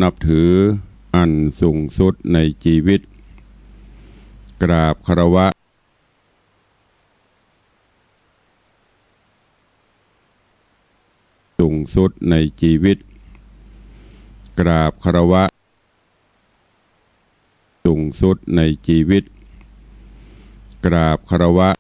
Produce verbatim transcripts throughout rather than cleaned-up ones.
นับถืออันสูงสุดในจีวิต กราบคารวะ สูงสุดในจีวิต กราบคารวะ สูงสุดในจีวิต กราบคารวะ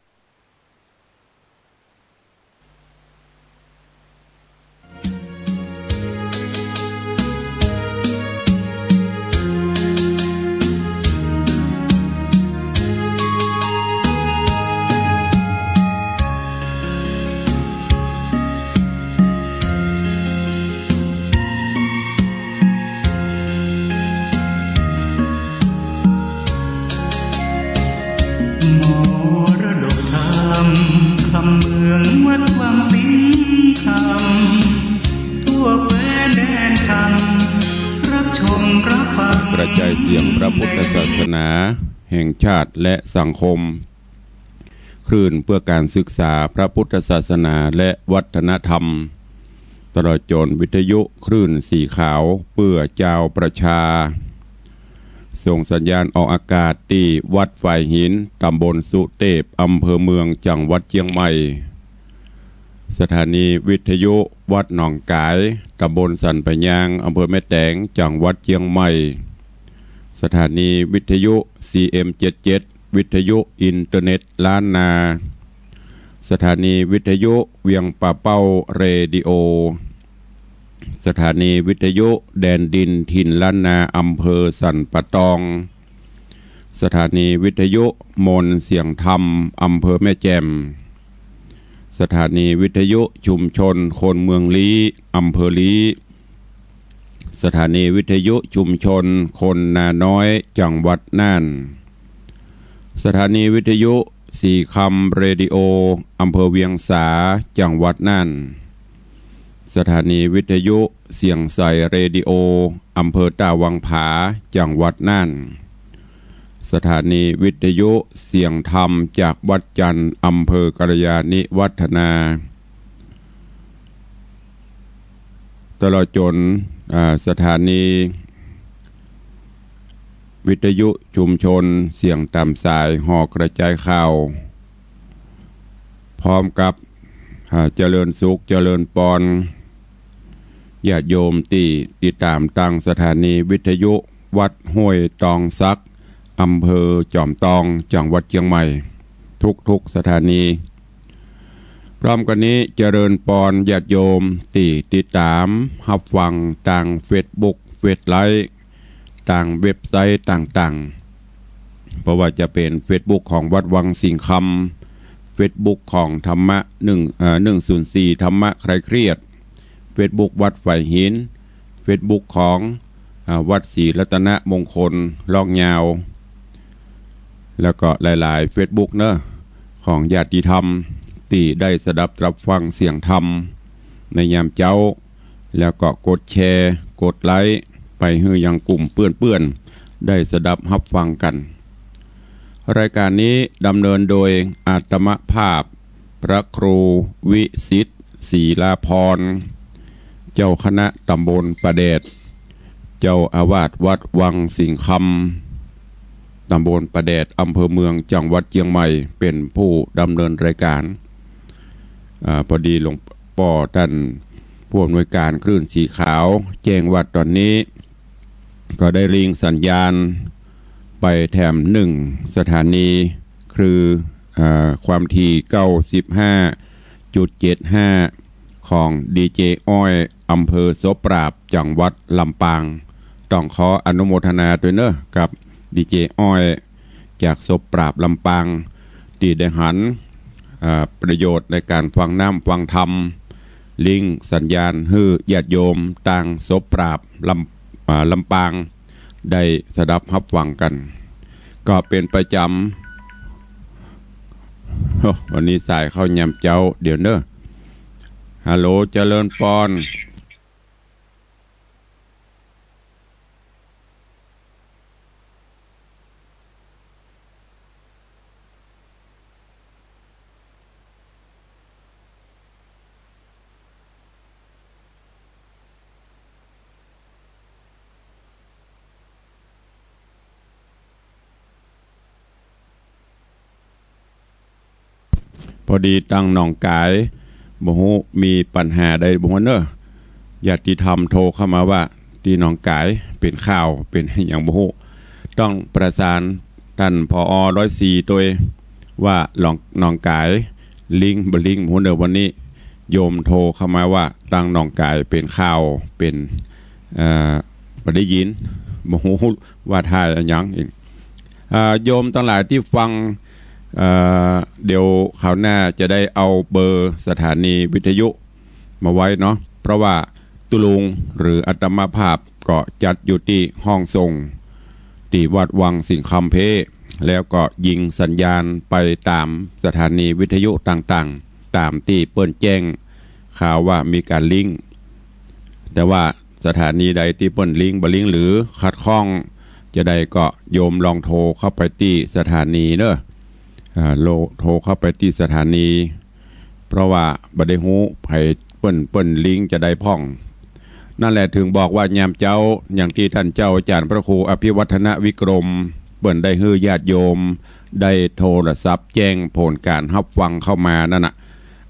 มรดกธรรม คำเมืองวัดวังสิงห์คำ ทั่วแคว้นแดนธรรม รับชมรับฟัง กระจายเสียงพระพุทธศาสนาแห่งชาติและสังคม คลื่นเพื่อการศึกษาพระพุทธศาสนาและวัฒนธรรม ตลอดจนวิทยุคลื่นสีขาวเพื่อจาวประชา ส่งสัญญาณออกอากาศตี้วัดฝายหิน ตำบลสุเตพ อำเภอเมือง จังหวัดเจียงใหม่ สถานีวิทยุวัดหนองก๋าย ตำบลสันป่ายยาง อำเภอแม่แตง จังหวัดเจียงใหม่ สถานีวิทยุ ซีเอ็มเจ็ดเจ็ด วิทยุอินเทอร์เน็ตล้านนา สถานีวิทยุเวียงป่าเป้าเรดิโอ สถานีวิทยุแดนดินถิ่นล้านนา อำเภอสันป่าตอง สถานีวิทยุมนต์เสียงธรรม อำเภอแม่แจ่ม สถานีวิทยุชุมชนคนเมืองลี้ อำเภอลี้ สถานีวิทยุชุมชนคนนาน้อย จังหวัดน่าน สถานีวิทยุสีคำเรดิโอ อำเภอเวียงสา จังหวัดน่าน สถานีวิทยุเสียงใสเรดิโอ อำเภอต้าวังผา จังหวัดน่าน สถานีวิทยุเสียงธรรมจากวัดจันทร์ อำเภอกัลยาณิวัฒนา ตลอดจน อ่า สถานีวิทยุชุมชนเสียงต๋ามสายหอกระจายข่าว พร้อมกับ อ่า เจริญสุข เจริญปอน ญาติโยมตี้ติดต๋ามตางสถานีวิทยุวัดห้วยตองสัก อำเภอจอมตอง จังหวัดเจียงใหม่ ทุกๆ สถานี พร้อมกั๋นนี้เจริญปอนญาติโยมตี้ติดต๋ามฮับฟังตางเฟซบุ๊ก เฟซไลฟ์ ตางเว็บไซต์ต่างๆ บ่ว่าจะเป๋นเฟซบุ๊กของวัดวังสิงห์คำ เฟซบุ๊กของธรรมะหนึ่ง เอ่อ หนึ่งศูนย์สี่ ธรรมะคลายเครียด เฟซบุ๊กวัดฝายหิน เฟซบุ๊กของ อ่า วัดศรีรัตนมงคล ลอกยาว แล้วก็หลายๆ เฟซบุ๊กเนาะ ของญาติธรรมตี้ได้สดับรับฟังเสียงธรรมในยามเจ๊า แล้วก็กดแชร์ กดไลก์ไปหื้อยังกลุ่มเปื้อนๆ ได้สดับฮับฟังกั๋น รายการนี้ดำเนินโดยอาตมาภาพ พระครูวิสิทธิ์ ศรีลาภรณ์ เจ้าคณะตำบลป่าแดด เจ้าอาวาสวัดวังสิงห์คำ ตำบลป่าแดด อำเภอเมือง จังหวัดเจียงใหม่ เป๋นผู้ดำเนินรายการ อ่า พอดีหลวงป้อต้านผู้อำนวยการคลื่นสีขาวแจ้งว่าต๋อนนี้ ก็ได้ลิงก์สัญญาณไปแถมหนึ่งสถานี คือ อ่า ความถี่ เก้าสิบห้าจุดเจ็ดห้า ของดีเจอ้อย อำเภอโสปราบ จังหวัดลำปาง ต้องขออนุโมทนาตวยเนาะ กับดีเจอ้อย จากโสปราบ ลำปาง ตี้ได้หัน อ่า ประโยชน์ในก๋านฟังน้ำฟังธรรม ลิงก์สัญญาณหื้อญาติโยมตางโสปราบ ลำ อ่า ลำปาง ได้สดับฮับฟังกั๋น ก็เป๋นประจ๋ำ โอ้ วันนี้สายเข้ายามเจ๊า เดี๋ยวเนาะ ฮัลโหล เจริญปอน พอดีตางหนองก๋าย บ่ฮู้มีปัญหาใดบ่ฮู้เน่อ ญาติธรรมโทรเข้ามาว่าตี้หนองก๋ายเป๋นข่าวเป๋นหยังบ่ฮู้ ต้องประสานต้าน ผอ. ร้อยสี่ ตวย ว่าหนอง หนองก๋ายลิงก์บ่ลิงก์บ่ฮู้เน่อ วันนี้โยมโทรเข้ามาว่าตางหนองก๋ายเป๋นข่าวเป๋น เอ่อ บ่ได้ยิน บ่ฮู้ว่าถ่ายอะหยัง เอ่อ โยมตังหลายตี้ฟัง เอ่อ เดี๋ยวคราวหน้าจะได้เอาเบอร์สถานีวิทยุมาไว้เนาะ เพราะว่าตุ๊ลุงหรืออาตมาภาพก็จัดอยู่ตี้ห้องส่ง ตี้วัดวังสิงห์คำเพชร แล้วก็ยิงสัญญาณไปต๋ามสถานีวิทยุต่างๆ ต๋ามตี้เปิ้นแจ้งข่าวว่ามีก๋านลิงก์ แต่ว่าสถานีใดตี้เปิ้นลิงก์บ่ลิงก์หรือขัดข้องจะใดก็โยมลองโทรเข้าไปตี้สถานีเน่อ อ่า โล- โทรเข้าไปตี้สถานี เพราะว่าบ่ได้ฮู้ใผเปิ้น เปิ้นลิงก์จะใดพ่อง นั่นแหละถึงบอกว่ายามเจ๊า อย่างตี้ต้านเจ้าอาจ๋ารย์พระครูอภิวัฒนวิกรม เปิ้นได้หื้อญาติโยมได้โทรศัพท์แจ้งผลก๋านฮับฟังเข้ามานั่นน่ะ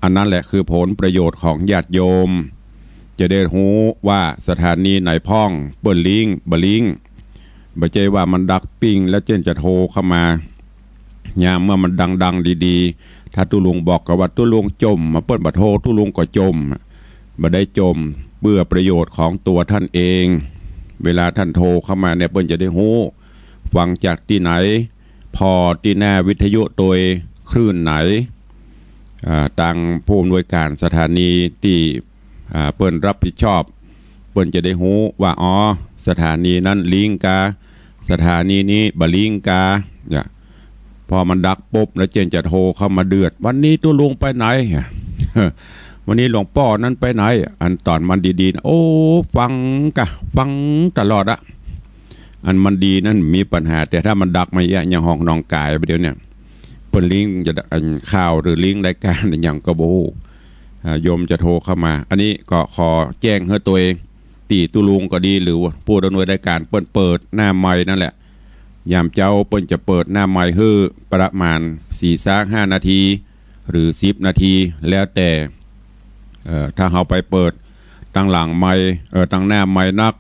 อันนั้นแหละคือผลประโยชน์ของญาติโยม จะได้ฮู้ว่าสถานีไหนพ่อง เปิ้นลิงก์บ่ลิงก์ บ่ใจ้ว่ามันดักปิ้งแล้วเจ้นจะโทรเข้ามา ยามเมื่อมันดังๆ ดีๆ ถ้าตุ๊ลุงบอกก็ว่าตุ๊ลุงจ่ม มาเปิ้นบ่โทรตุ๊ลุงก็จ่ม บ่ได้จ่ม เพื่อประโยชน์ของตั๋วต้านเอง เวลาต้านโทรเข้ามาเนี่ยเปิ้นจะได้ฮู้ ฟังจากตี้ไหน ผ่อตี้หน้าวิทยุตวยคลื่นไหน อ่า ตางผู้อำนวยก๋านสถานีตี้ อ่า เปิ้นรับผิดชอบ เปิ้นจะได้ฮู้ว่า อ๋อ สถานีนั้นลิงก์กา สถานีนี้บ่ลิงก์กา เนี่ย พอมันดักปุ๊บแล้วเจ้นจะโทรเข้ามาเดือด วันนี้ตุ๊ลุงไปไหน วันนี้หลวงป้อนั้นไปไหน อันต๋อนมันดีๆ นะ โอ้ ฟังกะ ฟังตลอดอะ อันมันดีนั้นมีปัญหา แต่ถ้ามันดักมาเยียะอย่างห้องหนองก๋ายบ่าเดี่ยวเนี่ย เปิ้นลิงก์จะอันข่าวหรือลิงก์รายก๋านอะหยังก็บ่ฮู้ อ่า โยมจะโทรเข้ามา อันนี้ก็ขอแจ้งหื้อตวย ตี้ตุ๊ลุงก็ดี หรือว่าผู้ดำเนินรายก๋านเปิ้นเปิดหน้าไมค์นั่นแหละ ยามเจ๊าเปิ้นจะเปิดหน้าไมค์หื้อประมาณสี่ซากห้านาที หรือสิบนาที แล้วแต่ เอ่อ ถ้าเฮาไปเปิดตางหลังไมค์ เอ่อ ตางหน้าไมค์นัก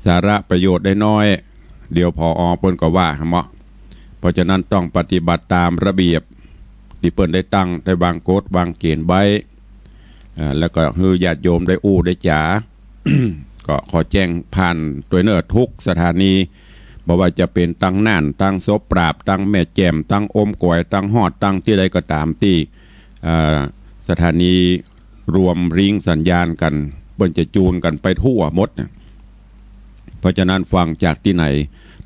สาระประโยชน์ได้น้อย เดี๋ยว ผอ. เปิ้นก็ว่าหั้นเนาะ เพราะฉะนั้นต้องปฏิบัติต๋ามระเบียบตี้เปิ้นได้ตั้ง ได้วางกฎวางเกณฑ์ไว้ เอ่อ แล้วก็หื้อญาติโยมได้อู้ได้จ๋า ก็ขอแจ้งผ่านตวยเน่อ ทุกสถานี บ่ว่าจะเป๋นตางน่าน ตางโสตปราบ ตางแม่แจ่ม ตางอมก๋อย ตางฮอด ตางตี้ใดก็ต๋ามตี้ เอ่อ สถานีรวมลิงก์สัญญาณกั๋น เปิ้นจะจูนกั๋นไปทั่วหมดเนี่ย เพราะฉะนั้นฟังจากตี้ไหน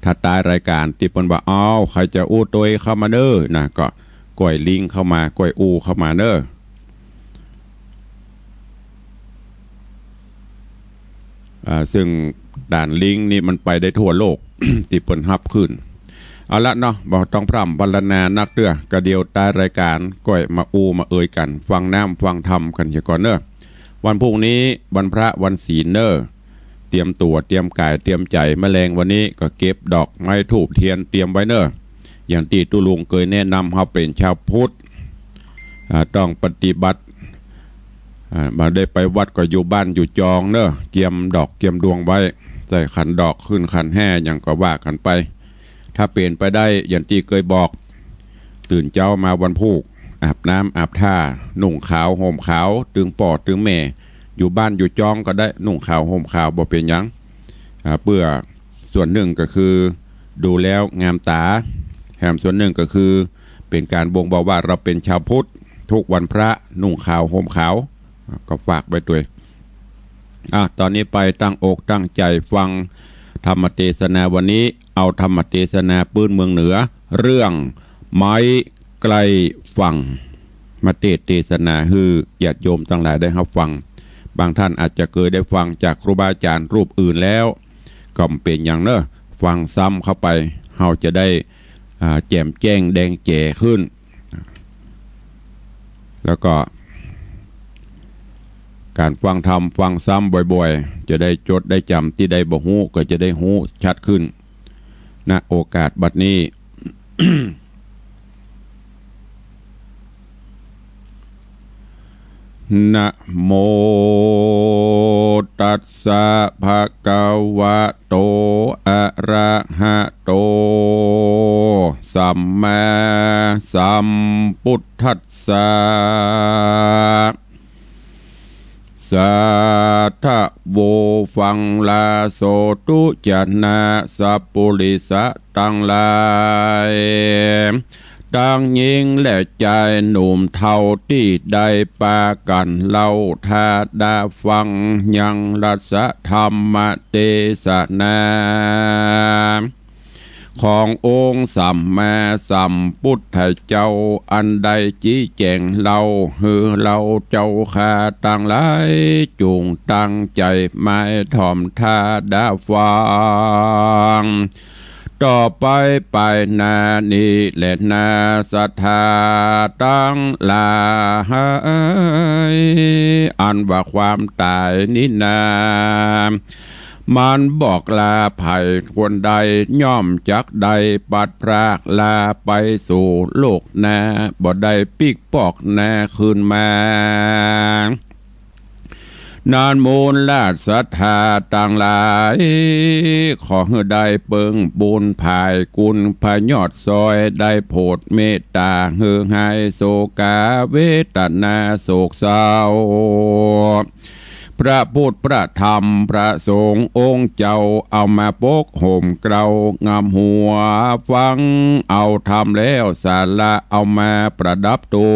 ถ้าต๊ายรายก๋านตี้เปิ้นว่า อ้าว ใผจะอู้ตวยเข้ามาเน่อนะ ก็ก้อยลิงก์เข้ามา ก้อยอู้เข้ามาเน่อ อ่า ซึ่งด่านลิงก์นี่มันไปได้ทั่วโลก ตี้เปิ้นฮับขึ้น เอาละเนาะ บ่ต้องพร่ำพรรณนานักเตื้อ กะเดี่ยวต๊ายรายก๋านก้อยมาอู้มาเอยกั๋น ฟังน้ำฟังธรรมกั๋นเหียก่อนเน่อ วันพรุ่งนี้วันพระวันศีลเน่อ เตรียมตั๋วเตรียมก๋ายเตรียมใจ๋ มะแลงวันนี้ก็เก็บดอกไม้ธูปเตียนเตรียมไว้เน่อ อย่างตี้ตุ๊ลุงเกยแนะนำเฮาเป๋นชาวพุทธ อ่า ต้องปฏิบัติ อ่า บ่ได้ไปวัดก็อยู่บ้านอยู่จองเน่อ เกียมดอกเกียมดวงไว้ ใส่ขันดอกขึ้นขันแห่หยังก็ว่ากั๋นไป ถ้าเป๋นไปได้อย่างตี้เกยบอก ตื่นเจ๊ามาวันพูก อาบน้ำอาบท่า นุ่งขาวห่มขาว ตึงป้อตึงแม่ อยู่บ้านอยู่จองก็ได้ นุ่งขาวห่มขาว บ่เป๋นหยัง อ่า เปื้อส่วนนึ่งก็คือดูแล้วงามต๋า แถมส่วนนึ่งก็คือเป๋นก๋านบ่งบอกว่าเฮาเป๋นชาวพุทธ ทุกวันพระนุ่งขาวห่มขาว อ่า ก็ฝากไว้ตวย อ่ะ ต๋อนนี้ไปตั้งอกตั้งใจ๋ฟังธรรมเตสนาวันนี้ เอาธรรมเตสนาปื๊นเมืองเหนือ เรื่องไม้ใกล้ฝั่ง มาเตสน์เตสนาหื้อญาติโยมตังหลายได้ฮับฟัง บางต้านอาจจะเกยได้ฟังจากครูบาอาจ๋ารย์รูปอื่นแล้ว ก็บ่เป๋นหยังเน่อ ฟังซ้ำเข้าไป เฮาจะได้ อ่า แจ่มแจ้งแดงแจ๋ขึ้น แล้วก็ก๋านฟังธรรมฟังซ้ำบ่อยๆ จะได้จดได้จ๋ำ ตี้ใดบ่ฮู้ก็จะได้ฮู้ชัดขึ้น ณ โอกาสบัดนี้ นะโมตัสสะ ภะคะวะโต อะระหะโต สัมมาสัมพุทธัสสะ สาธะโว ฟังลาโสตุจะนะสัปปุริสะตังหลาย ตังญิงและจายหนุ่มเฒ่าตี้ได้ปากั๋นเล่าถ้าดาฟังยังรัสธรรมเตสนา ขององค์สัมมาสัมพุทธเจ้า อันได้จี๊แจ๋งเล่าหื้อเฮาเจ้าข้าตังหลาย จุ่งตั้งใจ๋หมายถ่อมถ้าดาฟัง ต่อไปไปหน้านี้แลนาศรัทธาตังหลาย อันว่าความต๋ายนี้นา มันบอกลาใผคนใด ย่อมจักได้ปลัดพรากลาไปสู่โลกหน้า บ่ได้ปิ๊กปอกหน้าคืนมา นั้นมูลราชศรัทธาตังหลาย ขอหื้อได้เปิ้งบุญผายกุณพระยอดซอย ได้โผดเมตต๋าหื้อหายโศกาเวตนาโศกเศร้า พระพุทธพระธรรมพระสงฆ์องค์เจ้า เอามาปกห่มเกล้างำหัวฟัง เอาธรรมแล้วสาระเอามาประดับตั๋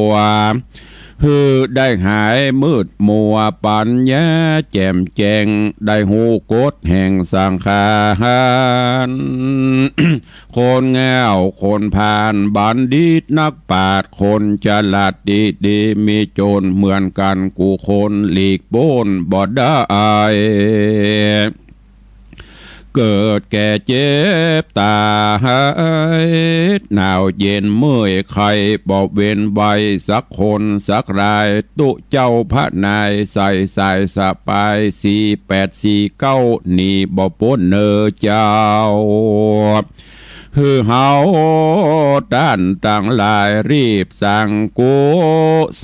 ว หื้อได้หายมืดมัวปัญญาแจ่มแจ้ง ได้ฮู้กฎแห่งสังขาร คนโง่คนพาลบัณฑิตนักปราชญ์ คนฉลาดดีดีมีจนเหมือนกั๋นกู้คน หลีกป๊นบ่ได้ เกิดแก่เจ็บต๋าย หนาวเย็นเมื่อยไข้ บ่เว้นไว้สักคนสักราย ตุ๊เจ้าพระนายใส่สายสะพาย สี่แปดสี่เก้า หนีบ่ป๊นเน่อเจ้า หื้อเฮาต้านตังหลายรีบสร้างกุศ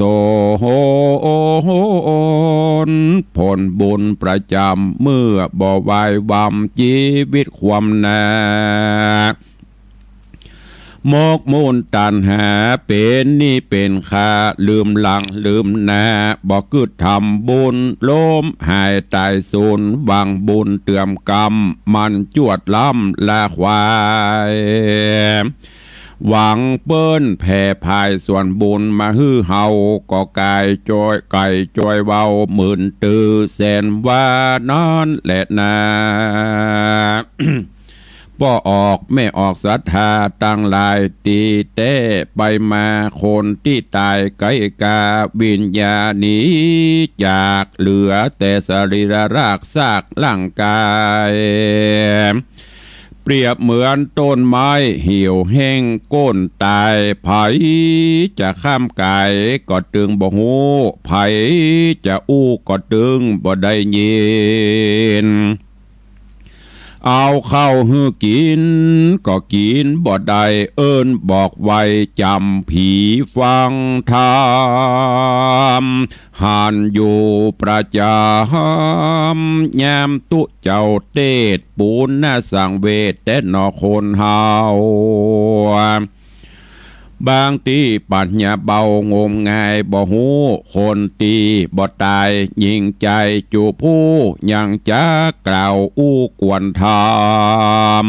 ล ผลบุญประจ๋ำเมื่อบ่วายวำ จีวิตความนา หมกมุ่นตัณหาเป๋นหนี้เป๋นค่า ลืมหลังลืมหน้า บ่กึ๊ดทำบุญ ล้มหายต๋ายสูญ หวังบุญเติมกำ มันจวดล้ำละควาย หวังเปิ้นแผ่ผายส่วนบุญมาหื้อเฮา ก็กายจ้อย ไก่จ้อยเว้าหมื่นตื้อ แสนว่านั้นแลนา ป้อออกแม่ออกศรัทธาตังหลาย ตี้แต๊ไปมาคนตี้ต๋ายไก๋กา วิญญาณหนีจาก เหลือแต่สรีระรากซากร่างก๋าย เปรียบเหมือนต้นไม้เหี่ยวแห้งโค่นต๋าย ใผจะข้ามก๋ายก็ตึงบ่ฮู้ ใผจะอู้ก็ตึงบ่ได้ยิน เอาข้าวหื้อกิ๋นก็กิ๋นบ่ได้ เอิ้นบอกไว้จ๋ำผีฟังธรรม หันอยู่ประจ๋ำ ยามตุ๊เจ้าเตสน์ ปูนน่าสังเวชแต๊หนอคนเฮา บางตี้ปัญญาเบางมงายบ่ฮู้ คนตี้บ่ต๋ายยิ่งใจ๋ จุผู้ยังจักกล่าวอู้กวนธรรม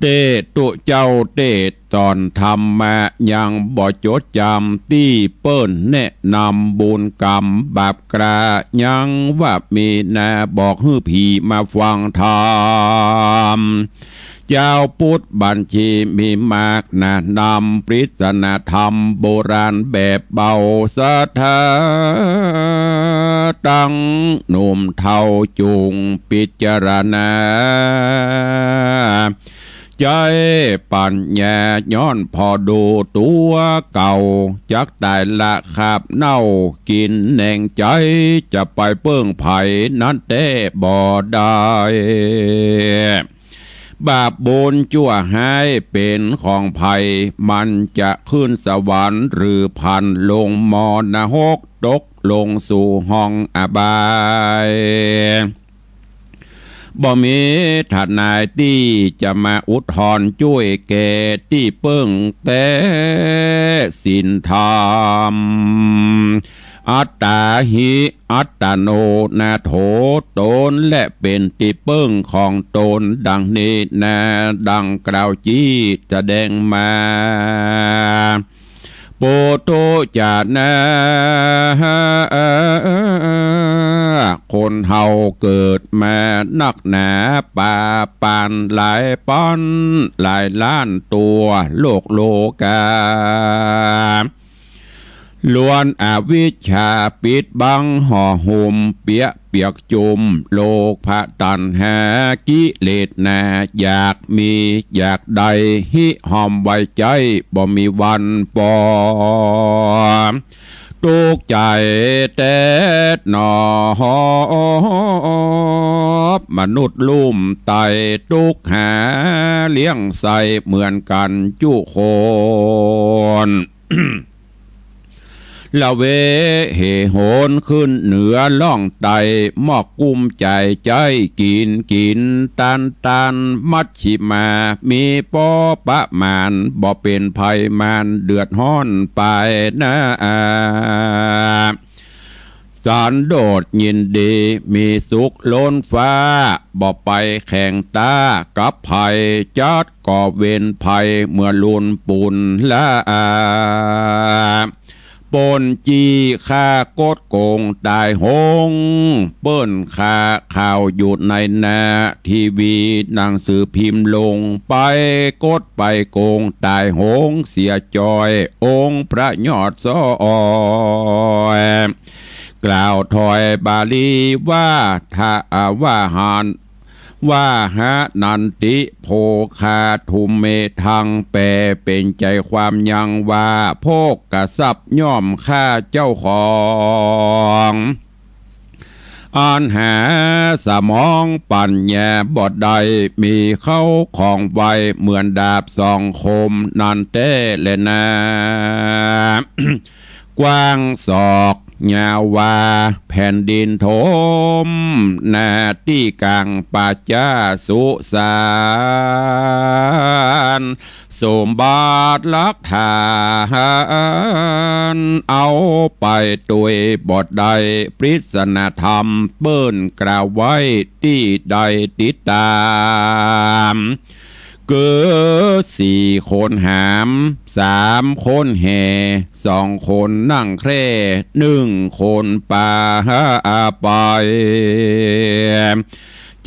เตสน์ตุ๊เจ้าเตสน์สอนธรรมะ ยังบ่จดจ๋ำตี้เปิ้นแนะนำบุญกรรมบาปกล้า ยังว่ามีนาบอกหื้อผีมาฟังธรรม เจ้าปุทธบัญชีมีมากหนานำ ปริศนาธรรมโบราณแบบเบา ศรัทธาตังหนุ่มเฒ่าจุ่งพิจารณา ใจ๊ปัญญาย้อนผ่อดูตั๋วเก่า จักต๋ายละคาบเน่ากิ๋นแหนงใจ๋ จะไปเปิ้งใผนั้นแต๊บ่ได้ บาปบุญจั่วฮ้ายเป๋นของใผ มันจะขึ้นสวรรค์หรือผันลงมรณหก ตกลงสู่ห้องอบาย บ่มีทนายตี้จะมาอุทธรณ์จ้วยแก่ตี้เปิ้งแต๊ศีลธรรม อัตตาหิ อัตตโนนาโถ ตนแลเป๋นตี้เปิ้งของตน ดังนี้นา ดังกล่าวจี้แสดงมา ปุถุชนนา คนเฮาเกิดมานักหนาปาปานหลายป๊อนหลายล้านตั๋วโลกโลกา ล้วนอวิชชาปิดบังห่อหุ้ม เปียะเปียกจุ่ม โลภะตัณหากิเลสหนา อยากมีอยากได้ ฮิฮอมไว้ใจ๊ บ่มีวันปอ ตุ๊กข์ใจ๋แต๊หนอ มนุษย์ลุ่มไต้ ตุ๊กข์หาเลี้ยงใส้ เหมือนกั๋นจุคน ละเวเหหนขึ้นเหนือล่องไต้ มอกกุ้มใจ๋ใจ๊ กิ๋นกิ๋นตานตาน มัชฌิมามีปอประมาณ บ่เป๋นภัยมาร เดือดฮ้อนไปนา สันโดษยินดี มีสุขล้นฟ้า บ่ไปแข่งต้ากับภัย จักก่อเวรภัย เมื่อลุนปุนละอา ปล้นจี้ฆ่ากดโก๋งต๋ายโหง เปิ้นฆ่าข่าวอยู่ในหน้าทีวี หนังสือพิมพ์ลง ไปกดไปโก๋งต๋ายโหงเสียจ้อย องค์พระยอดซ้อย กล่าวถ้อยบาลีว่า ทะ อา วาหัน วาหะนันติ โภคา ธุมเมธัง แปลเป๋นใจ๋ความยังว่า โภคทรัพย์ย่อมฆ่าเจ้าของ อันหาสมองปัญญาบ่ได้ มีเข้าของไว้ เหมือนดาบสองคมนั้นแต๊แลนา กว้างศอกยาววา แผ่นดินถม หน้าตี้ก๋างป่าจ๊าสุสาน สมบัติหลักฐานเอาไปตวยบ่ได้ ปริศนาธรรมเปิ้นกล่าวไว้ตี้ได้ติดตาม คือสี่คนหาม สามคนแห่ สองคนนั่งแคร่ หนึ่งคนปาไป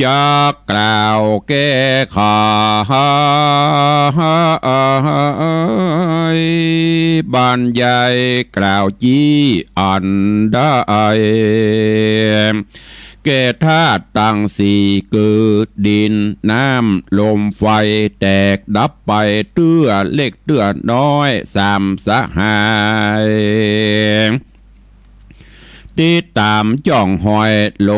จักกล่าวแก้ไข บรรยายกล่าวจี้อันใด แก่ธาตุตังสี่ คือดิน น้ำ ลม ไฟ แตกดับไป เตื้อเล็กเตื้อน้อย สามสหาย ติดต๋ามจ้องฮอย โล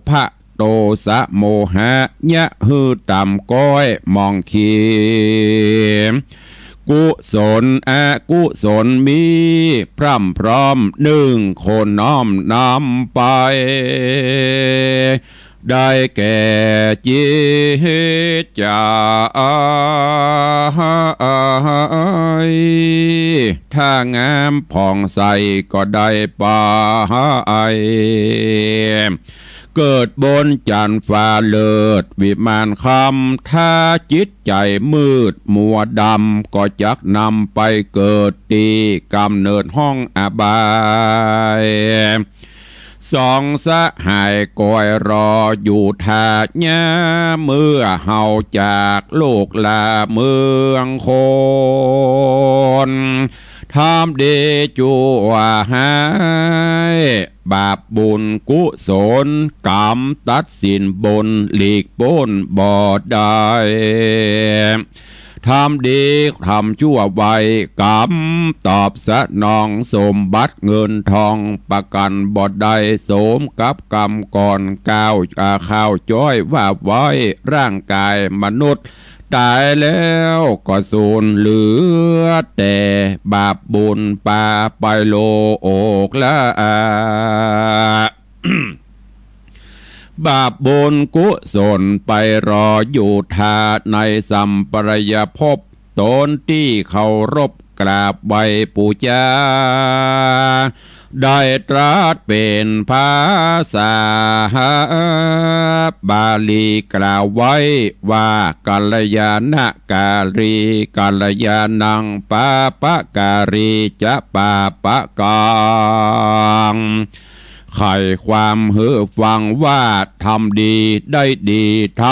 ภะ โตสะ โมหะ ยะหื้อต่ำก๊อย มองขี กุศลอกุศลมี พร่ำพร้อม หนึ่งคนน้อมนำไป ได้แก่จิตใจ ถ้างามผ่องใสก็ได้ไป เกิดบนจันทร์ฟ้าเลิศวิมานคำ ถ้าจิตใจมืดมัวดำ ก็จักนำไปเกิดตี้กำเนิดห้องอบาย สองสหายคอยรออยู่ท่า เมื่อเฮาจากโลกลาเมืองคน ทำดีจั่วฮ้าย บาปบุญกุศลกรรม ตัดสินบนหลีกป๊นบ่ได้ ทำดีทำชั่วไว้ กำตอบสนอง สมบัติเงินทองประกันบ่ได้ สมกับกรรมก่อน ก้าว อ่า ข้าวจ้อยว่าไว้ ร่างกายมนุษย์ต๋ายแล้วก็สูญ เหลือแต่บาปบุญปาไปโลกละ บาปบุญกุศลไปรออยู่ท่า ในสัมปรายภพ ต๋นตี้เคารพกราบไหว้ปู๋จา ได้ตรัสเป๋นภาษาบาลีกล่าวไว้ว่า กัลยาณการี กัลยาณัง ปาปะการี จะ ปาปะกัง ไขความหื้อฟังว่า ทำดีได้ดี ท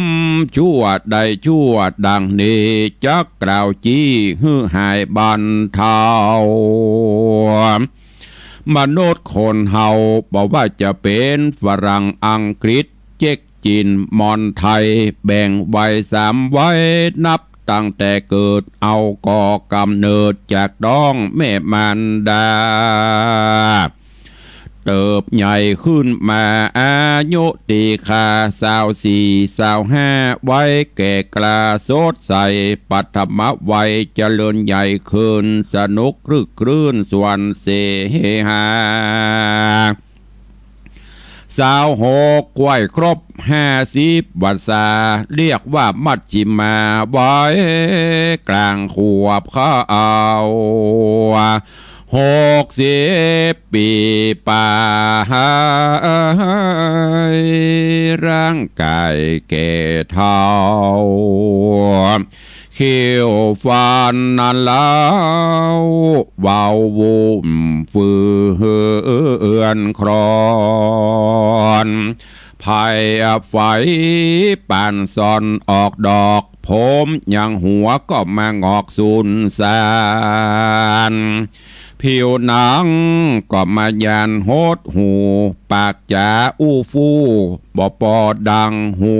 ำชั่วได้ชั่ว ดังนี้จักกล่าวจี้หื้อหายบรรเทา มนุษย์คนเฮาบ่ว่าจะเป๋นฝรั่ง อังกฤษ เจ๊ก จีน มอญ ไทย แบ่งไว้สามวัย นับตั้งแต่เกิด เอาก่อกำเนิดจากต๊องแม่มารดา เติบใหญ่ขึ้นมา อายุตี้คา ซาวสี่ ซาวห้า วัยแก่กล้าสดใส ปัฐมวัยเจริญใหญ่ขึ้น สนุกครึกครื้น สวนเสฮา ซาวหก ใกล้ครบห้าสิบวรรษา เรียกว่ามัชฌิมาวัย กลางขวบเข้า หกสิบปี๋ป๋าย ร่างกายแก่เฒ่า คิ้วฟันนั้นเล้า เว้าวุ่มเฟือนคลอน ไผ่ไฝป่านซ่อนออกดอก ผมยังหัวก็มางอกสูญสาน ผิวหนังก็มาย่านหดหู่ ปากจ๋าอู้ฟู่ บ่ปอดัง หู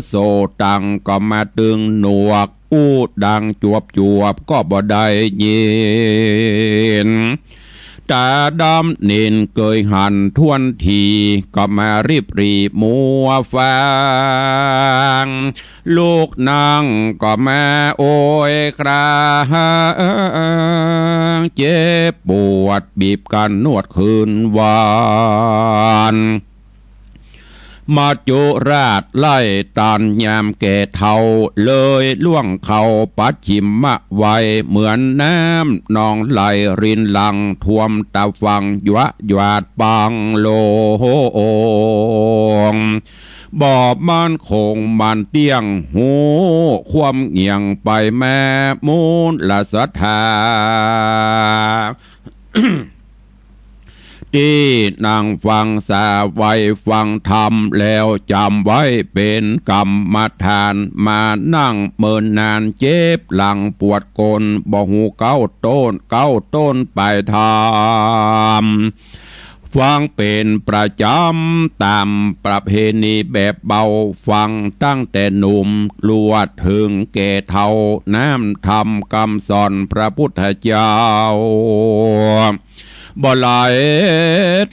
โสตังก็มาตึงหนวก อู้ดังจวบจวบก็บ่ได้ยิน ต๋าดำนินเกยหันถ้วนที ก็มาริบหรี่มัวฟาง ลุกนั่งก็มาโอยคลาง เจ็บปวดบีบกันนวดคืนวัน มัจจุราชไล่ต้านยามแก่เฒ่า เลยล่วงเข้าปัจฉิมวัย เหมือนน้ำนองไหลรินหลั่ง ท่วมตาฝั่งหยวะหยวาดปังลง บ่มั่นคงมั่นเตี้ยง ฮู้ความเงี่ยงไปมา มูลศรัทธา ตี้นั่งฟังสาไว้ฟังธรรม แล้วจ๋ำไว้เป๋นกรรมฐาน มานั่งเมินนาน เจ็บหลังปวดก้น บ่ฮู้เก๊าต้น เก๊าต้นปลายธรรม ฟังเป๋นประจ๋ำต๋ามประเพณีแบบเบา ฟังตั้งแต่หนุ่ม ลวดเถิงแก่เฒ่า น้ำธรรมกำสอนพระพุทธเจ้า บ่ไหล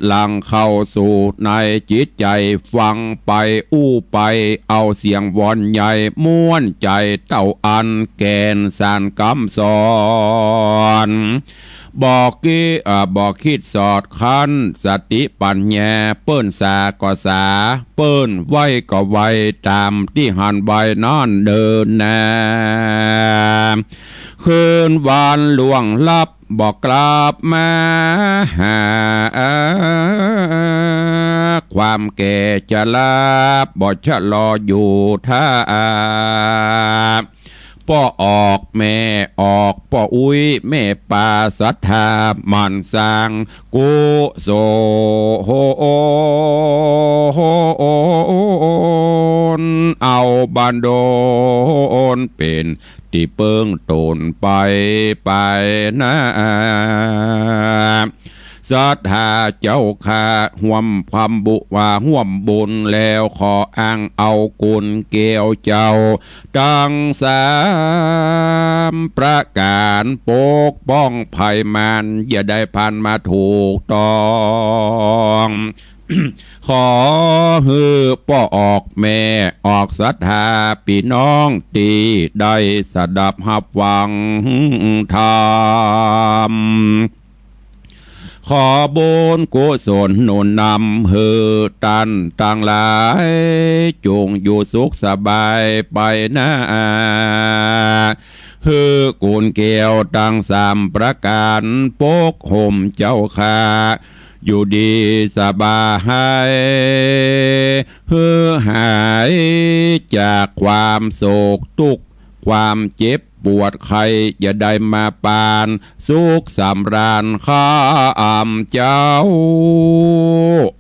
หลั่งเข้าสู่ในจิตใจ๋ ฟังไปอู้ไป เอาเสียงวอนใหญ่ ม่วนใจ๋เต้าอั้น แก่นสารกำสอน บ่คิด อ่า บ่คิดสอดคั้น สติปัญญา เปิ้นสาก็สา เปิ้นไหว้ก็ไหว้ ต๋ามตี้หันไหว้นั้นเนินนา คืนวันล่วงลับ บ่กลับมาหา ความแก่ชรา บ่ชะลออยู่ท่า ป้อออกแม่ออก ป้ออุ๊ยแม่ปา ศรัทธาหมั่นสร้าง กุศล เอาบันดล เป๋นตี้เปิ้งต๋นไป ไปนา ส ศรัทธาเจ้าข้า ฮ่วมความบุญว่าฮ่วมบุญแล้ว ขออ้างเอากุนแก้วเจ้าตังสามประก๋าน ปกป้องภัยมาร อย่าได้ผ่านมาถูกต้อง ขอหื้อป้อออกแม่ออกศรัทธาปี้น้องตี้ได้สดับฮับฟังธรรม ขอบุญกุศลหนุนนำหื้อต้านตังหลาย จงอยู่สุขสบายไปนา หื้อกุนแก้วตังสามประก๋านปกฮ่มเจ้าข้า อยู่ดีสบาย หื้อหายจากความโศกตุ๊กข์ ความเจ็บปวดไข้ อย่าได้มาปาน สุขสำราญข้ามเจ้า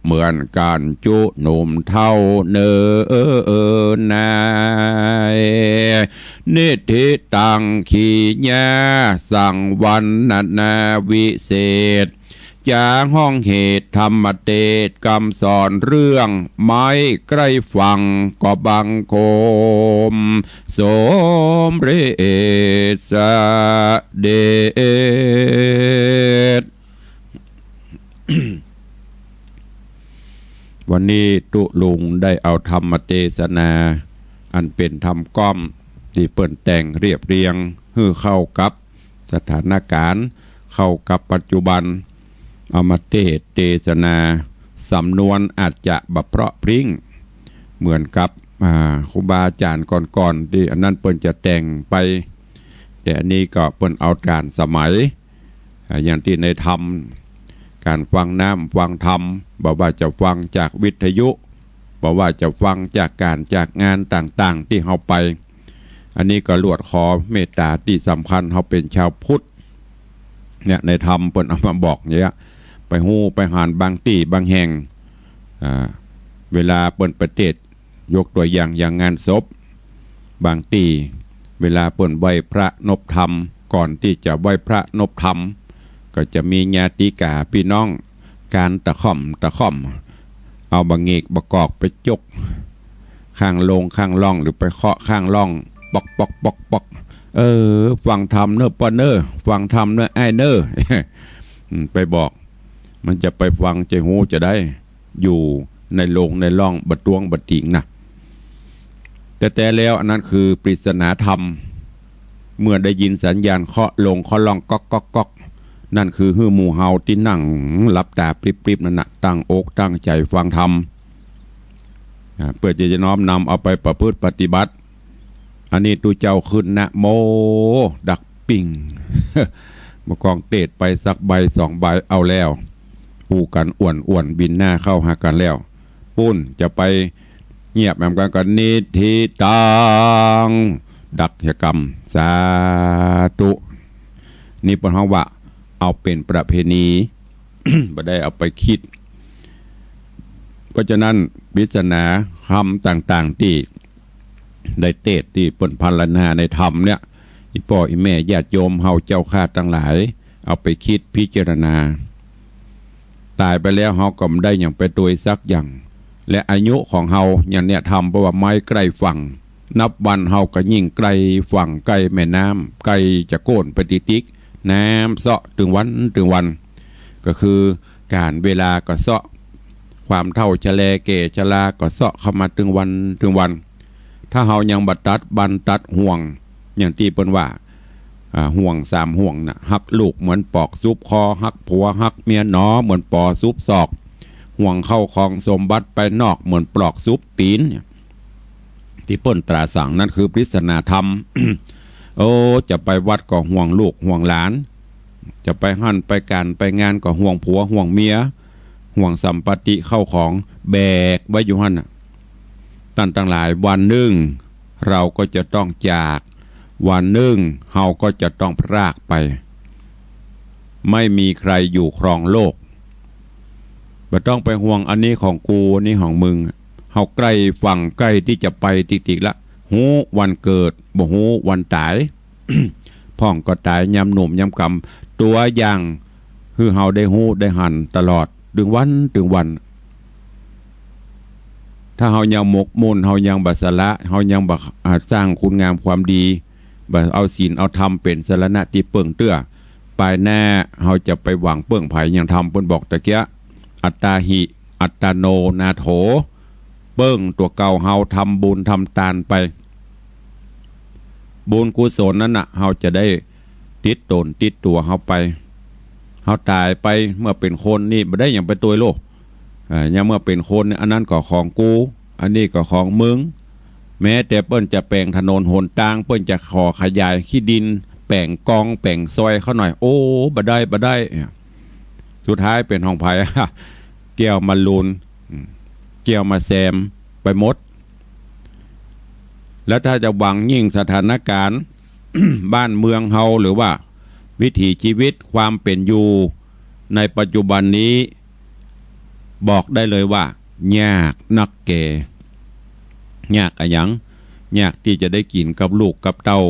เหมือนกั๋นจุหนุ่มเฒ่าเน่อ นาย นิทธิตัง ขีญา สังวรรณนาวิเศษ จ๋าห้องเหตุธรรมเตสน์ กำสอนเรื่องไม้ใกล้ฝั่ง ก็บังคมสมเร็จเสด็จ วันนี้ตุ๊ลุงได้เอาธรรมเตสนา อันเป๋นธรรมก้อมตี้เปิ้นแต่งเรียบเรียงหื้อเข้ากับสถานก๋ารณ์ เข้ากับปัจจุบัน เอามาเตสน์เตสนา สำนวนอาจจะบ่เพราะพริ้ง เหมือนกับ อ่า ครูบาอาจ๋ารย์ก่อนๆ ตี้อันนั้นเปิ้นจะแต่งไป แต่อันนี้ก็เปิ้นเอาก๋านสมัย อ่า อย่างตี้ในธรรม ก๋านฟังน้ำฟังธรรม บ่ว่าจะฟังจากวิทยุ บ่ว่าจะฟังจากก๋านจากงานต่างๆ ตี้เฮาไป อันนี้ก็ลวดขอเมตต๋าตี้สำคัญ เฮาเป๋นชาวพุทธเนี่ย ในธรรมเปิ้นเอามาบอกเนี่ย ไปฮู้ไปหันบางตี้บางแห่ง อ่า เวลาเปิ้นไปเตสน์ ยกตั๋วอย่างอย่างงานศพ บางตี้ เวลาเปิ้นไหว้พระนบธรรม ก่อนตี้จะไหว้พระนบธรรม ก็จะมีญาติกาปี้น้อง ก๋านตะค่อมตะค่อม เอาบ่าเหงกบ่ากอกไปจกข้างโลงข้างล่อง หรือไปเคาะข้างล่อง ป๊อกป๊อกป๊อกป๊อก เออ ฟังธรรมเน่อป้อเน่อ ฟังธรรมเน่ออ้ายเน่อ อืม ไปบอก มันจะไปฟังจะฮู้จะได้ อยู่ในโลงในล่องบ่าต้วงบ่าติงนะ แต๊ๆ แล้วอันนั้นคือปริศนาธรรม เมื่อได้ยินสัญญาณเคาะโลงเคาะล่องก๊อกก๊อกก๊อก นั่นคือหื้อหมู่เฮาตี้นั่งหลับต๋าปริบๆ นั่นน่ะ ตั้งอกตั้งใจ๋ฟังธรรม อ่า เปื้อจะ จะน้อมนำเอาไปประพฤติปฏิบัติ อันนี้ตุ๊เจ้าขึ้นนะโม ดักปิ้ง บ่ากองเตสน์ไปสักใบสองใบเอาแล้ว อู้กั๋นอ้วนๆ บินหน้าเข้าหากั๋นแล้ว ปู้นจะไปเงียบแหมกั๋นก็นิทธิตัง ดักเหียกำ สาธุ นี่เปิ้นฮ้องว่าเอาเป๋นประเพณี บ่ได้เอาไปคิด เพราะฉะนั้นปริศนาคำต่างๆ ตี้ได้เตสน์ ตี้เปิ้นพรรณนาในธรรมเนี่ย อี่ป้ออี่แม่ญาติโยมเฮาเจ้าข้าตังหลาย เอาไปคิดพิจารณา ต๋ายไปแล้วเฮาก็บ่ได้หยังไปตวยสักอย่าง และอายุของเฮาอย่างเนี่ย ธรรมเปิ้นว่าไม้ใกล้ฝั่ง นับวันเฮาก็ยิ่งใกล้ฝั่ง ใกล้แม่น้ำ ใกล้จะโก้นไปติ๊กๆ น้ำเซาะตึงวันตึงวัน ก็คือก๋าลเวลาก็เซาะ ความเฒ่าชะแลแก่ชราก็เซาะเข้ามาตึงวันตึงวัน ถ้าเฮายังบ่ตัดบั้นตัดห่วง อย่างตี้เปิ้นว่า อ่า ห่วงสามห่วงน่ะ ฮักลูกเหมือนปอกซุบคอ ฮักผัวฮักเมียหนอเหมือนปอกซุบศอก ห่วงเข้าของสมบัติไปนอกเหมือนปอกซุบตี๋นเนี่ย ตี้เปิ้นตราสั่งนั่นคือปริศนาธรรม โอ้ จะไปวัดก็ห่วงลูกห่วงหลาน จะไปหั้นไปก๋านไปงานก็ห่วงผัวห่วงเมีย ห่วงสัมปัตติเข้าของ แบกไว้อยู่หั้นน่ะ ต้านตังหลาย วันนึ่งเฮาก็จะต้องจาก วันนึ่งเฮาก็จะต้องพรากไป ไม่มีใครอยู่ครองโลก บ่ต้องไปห่วงอันนี้ของกู อันนี้ของมึง เฮาใกล้ฝั่งใกล้ตี้จะไปติ๊กๆ ละ ฮู้วันเกิด บ่ฮู้วันต๋าย พ่องก็ต๋ายยามหนุ่มยามกำ ตั๋วอย่าง หื้อเฮาได้ฮู้ได้หันตลอด ตึงวัน ตึงวัน ถ้าเฮายังหมกมุ่น เฮายังบ่สละ เฮายังบ่ อ่า สร้างคุณงามความดี บ่เอาศีลเอาธรรมเป๋นสรณะตี้เปิ้งเตื้อ ปายหน้าเฮาจะไปหวังเปิ้งใผ อย่างธรรมเปิ้นบอกตะเกียะ อัตตาหิ อัตตาโน นาโถ เปิ้งตั๋วเก่าเฮา ทำบุญทำตานไป บุญกุศลนั้นน่ะ เฮาจะได้ติดต๋นติดตั๋วเฮาไป เฮาต๋ายไปเมื่อเป๋นคนนี่บ่ได้หยังไปตวยโลก อ่า ยังเมื่อเป๋นคนนี่ อันนั้นก็ของกู อันนี้ก็ของมึง แม้แต่เปิ้นจะแป๋งถนนหนตาง เปิ้นจะขอขยายขี้ดิน แป๋งกองแป๋งซอยเขาหน่อย โอ้ บ่ได้ บ่ได้ สุดท้ายเป๋นของใผ แก้วมาลูน อืม แก้วมาแซมไปหมด แล้วถ้าจะหวังยิ่งสถานการณ์ บ้านเมืองเฮา หรือว่าวิถีชีวิตความเป๋นอยู่ในปัจจุบันนี้ บอกได้เลยว่ายากนักแก่ ยากอะหยัง ยากตี้จะได้กิ๋นกับลูกกับเต้า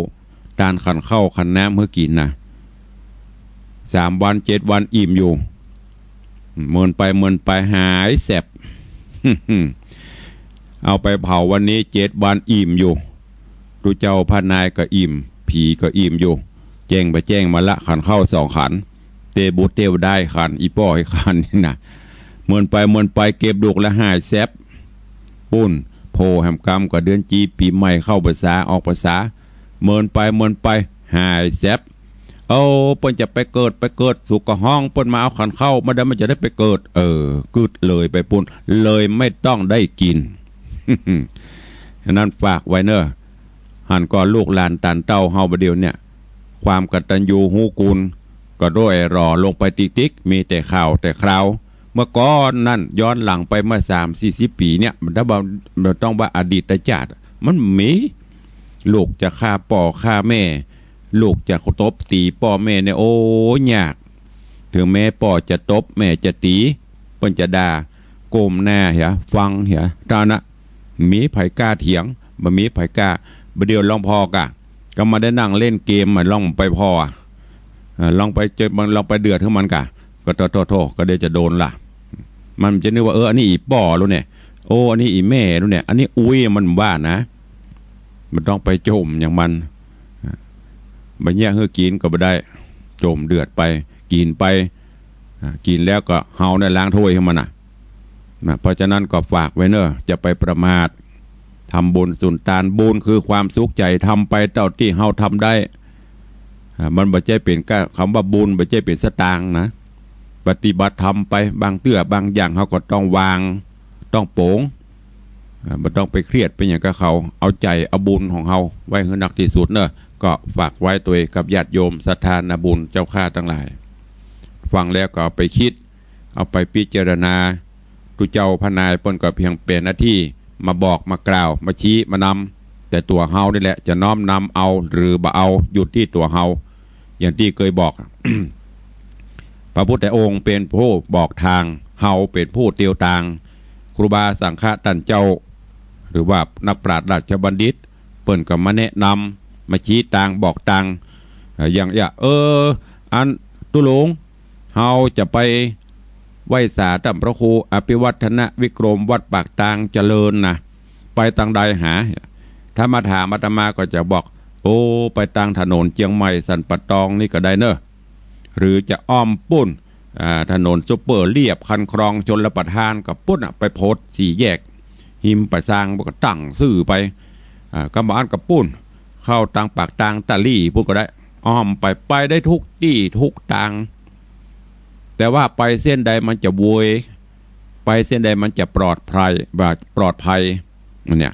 ตานขันข้าวขันน้ำหื้อกิ๋นน่ะ สามวันเจ็ดวันอิ่มอยู่ เมินไปเมินไปหายแสบ เอาไปเผาวันนี้เจ็ดวันอิ่มอยู่ ตุ๊เจ้าพระนายก็อิ่ม ผีก็อิ่มอยู่ แจ้งไปแจ้งมาละขันข้าวสองขัน เตบุตรเตวดายขัน อีป้อไอ้ขันนี่นะ เมินไปเมินไปเก็บลูกละหายแสบ ปุ้น โผแหมกำก็เดือนจีปี๋ใหม่เข้าพรรษาออกพรรษา เมินไปเมินไปหายแสบ โอ้ เปิ้นจะไปเกิด ไปเกิด สุกะฮ้องเปิ้นมาเอาขันข้าวมาได้ มันจะได้ไปเกิด เออ กึ๊ดเลยไปปุ้น เลยไม่ต้องได้กิ๋น อันนั้นฝากไว้เน่อ หันก่อลูกหลานตานเต้าเฮาบ่าเดี่ยวเนี่ย ความกตัญญูฮู้คุณก็ด้อยหรอลงไปติ๊กๆ มีแต่ข่าวแต่คราว เมื่อก่อนนั้นย้อนหลังไปเมื่อสามสี่สิบปี๋เนี่ย มันถ้าบ่า มันต้องว่าอดีตชาติ มันมี ลูกจะฆ่าป้อฆ่าแม่ ลูกจะตบตี๋ป้อแม่เนี่ย โอ้ ยาก เถิงแม้ป้อจะตบแม่จะตี๋ เปิ้นจะด่า ก้มหน้าเหีย ฟังเหีย เต้านั้น มีใผกล้าเถียง บ่มีใผกล้า บ่าเดี่ยวลองผ่อกะ ก็มาได้นั่งเล่นเกมอะ ลองไปผ่ออะ อ่า ลองไปเจอ ลองไปเดือดหื้อมันกะ ก็โถ่ๆๆ ก็เดี๋ยวจะโดนละ มันจะนึกว่า เออ อันนี้อี่ป้อลูกเนี่ย โอ้ อันนี้อี่แม่ลูกเนี่ย อันนี้อุ๊ย มันว่านะ มันต้องไปโจ้มอย่างมัน อ่า บ่เยียะหื้อกิ๋นก็บ่ได้ โจ้มเดือดไป กิ๋นไป อ่า กิ๋นแล้วก็เฮาเนี่ยล้างถ้วยหื้อมันน่ะ นะ เพราะฉะนั้นก็ฝากไว้เน่อ จะไปประมาท ทำบุญสุนตาน บุญคือความสุขใจ๋ ทำไปเต้าตี้เฮาทำได้ อ่า มันบ่ใจ้เป๋นก้า กำว่าบุญบ่ใจ้เป๋นสตางค์นะ ปฏิบัติธรรมไป บางเตื้อบางอย่างเฮาก็ต้องวาง ต้องป๋ง อ่า บ่ต้องไปเครียดไปหยังกับเขา เอาใจ๋เอาบุญของเฮาไว้หื้อนักตี้สุดเน่อ ก็ฝากไว้ตวยกับญาติโยมศรัทธานาบุญเจ้าข้าตังหลาย ฟังแล้วก็เอาไปกึ๊ด เอาไปพิจารณา ตุ๊เจ้าพระนายเปิ้นก็เพียงเป๋นหน้าตี้มาบอกมากล่าวมาชี้มานำ แต่ตั๋วเฮานี่แหละจะน้อมนำเอาหรือบ่เอา อยู่ตี้ตั๋วเฮา อย่างตี้เกยบอก พระพุทธองค์เป๋นผู้บอกตาง เฮาเป๋นผู้เตียวตาง ครูบาสังฆะต้านเจ้า หรือว่านักปราชญ์ราชบัณฑิต เปิ้นก็มาแนะนำ มาชี้ตางบอกตาง เอ่อ อย่าง อย่าง เออ อันตุ๊ลุง เฮาจะไปไหว้สาต้านพระครูอภิวัฒนวิกรมวัดปากตางเจริญนะ ไปตางใดหา ถ้ามาถามอาตมาก็จะบอก โอ้ ไปตางถนนเจียงใหม่สันป่าตองนี่ก็ได้เน่อ หรือจะอ้อมปุ้น อ่า ถนนซุปเปอร์เลียบคันคลองชลประทานก็ปุ้นน่ะ ไปโผดสี่แยก ฮิมป่าซาง ก็ตั้งซื่อไป อ่า กำบ่อั้นก็ปุ้น เข้าตางปากตางตะลี่ปุ้นก็ได้ อ้อมไป ไปได้ทุกตี้ทุกตาง แต่ว่าไปเส้นใดมันจะโวย ไปเส้นใดมันจะปลอดภัย บ่ปลอดภัย เนี่ย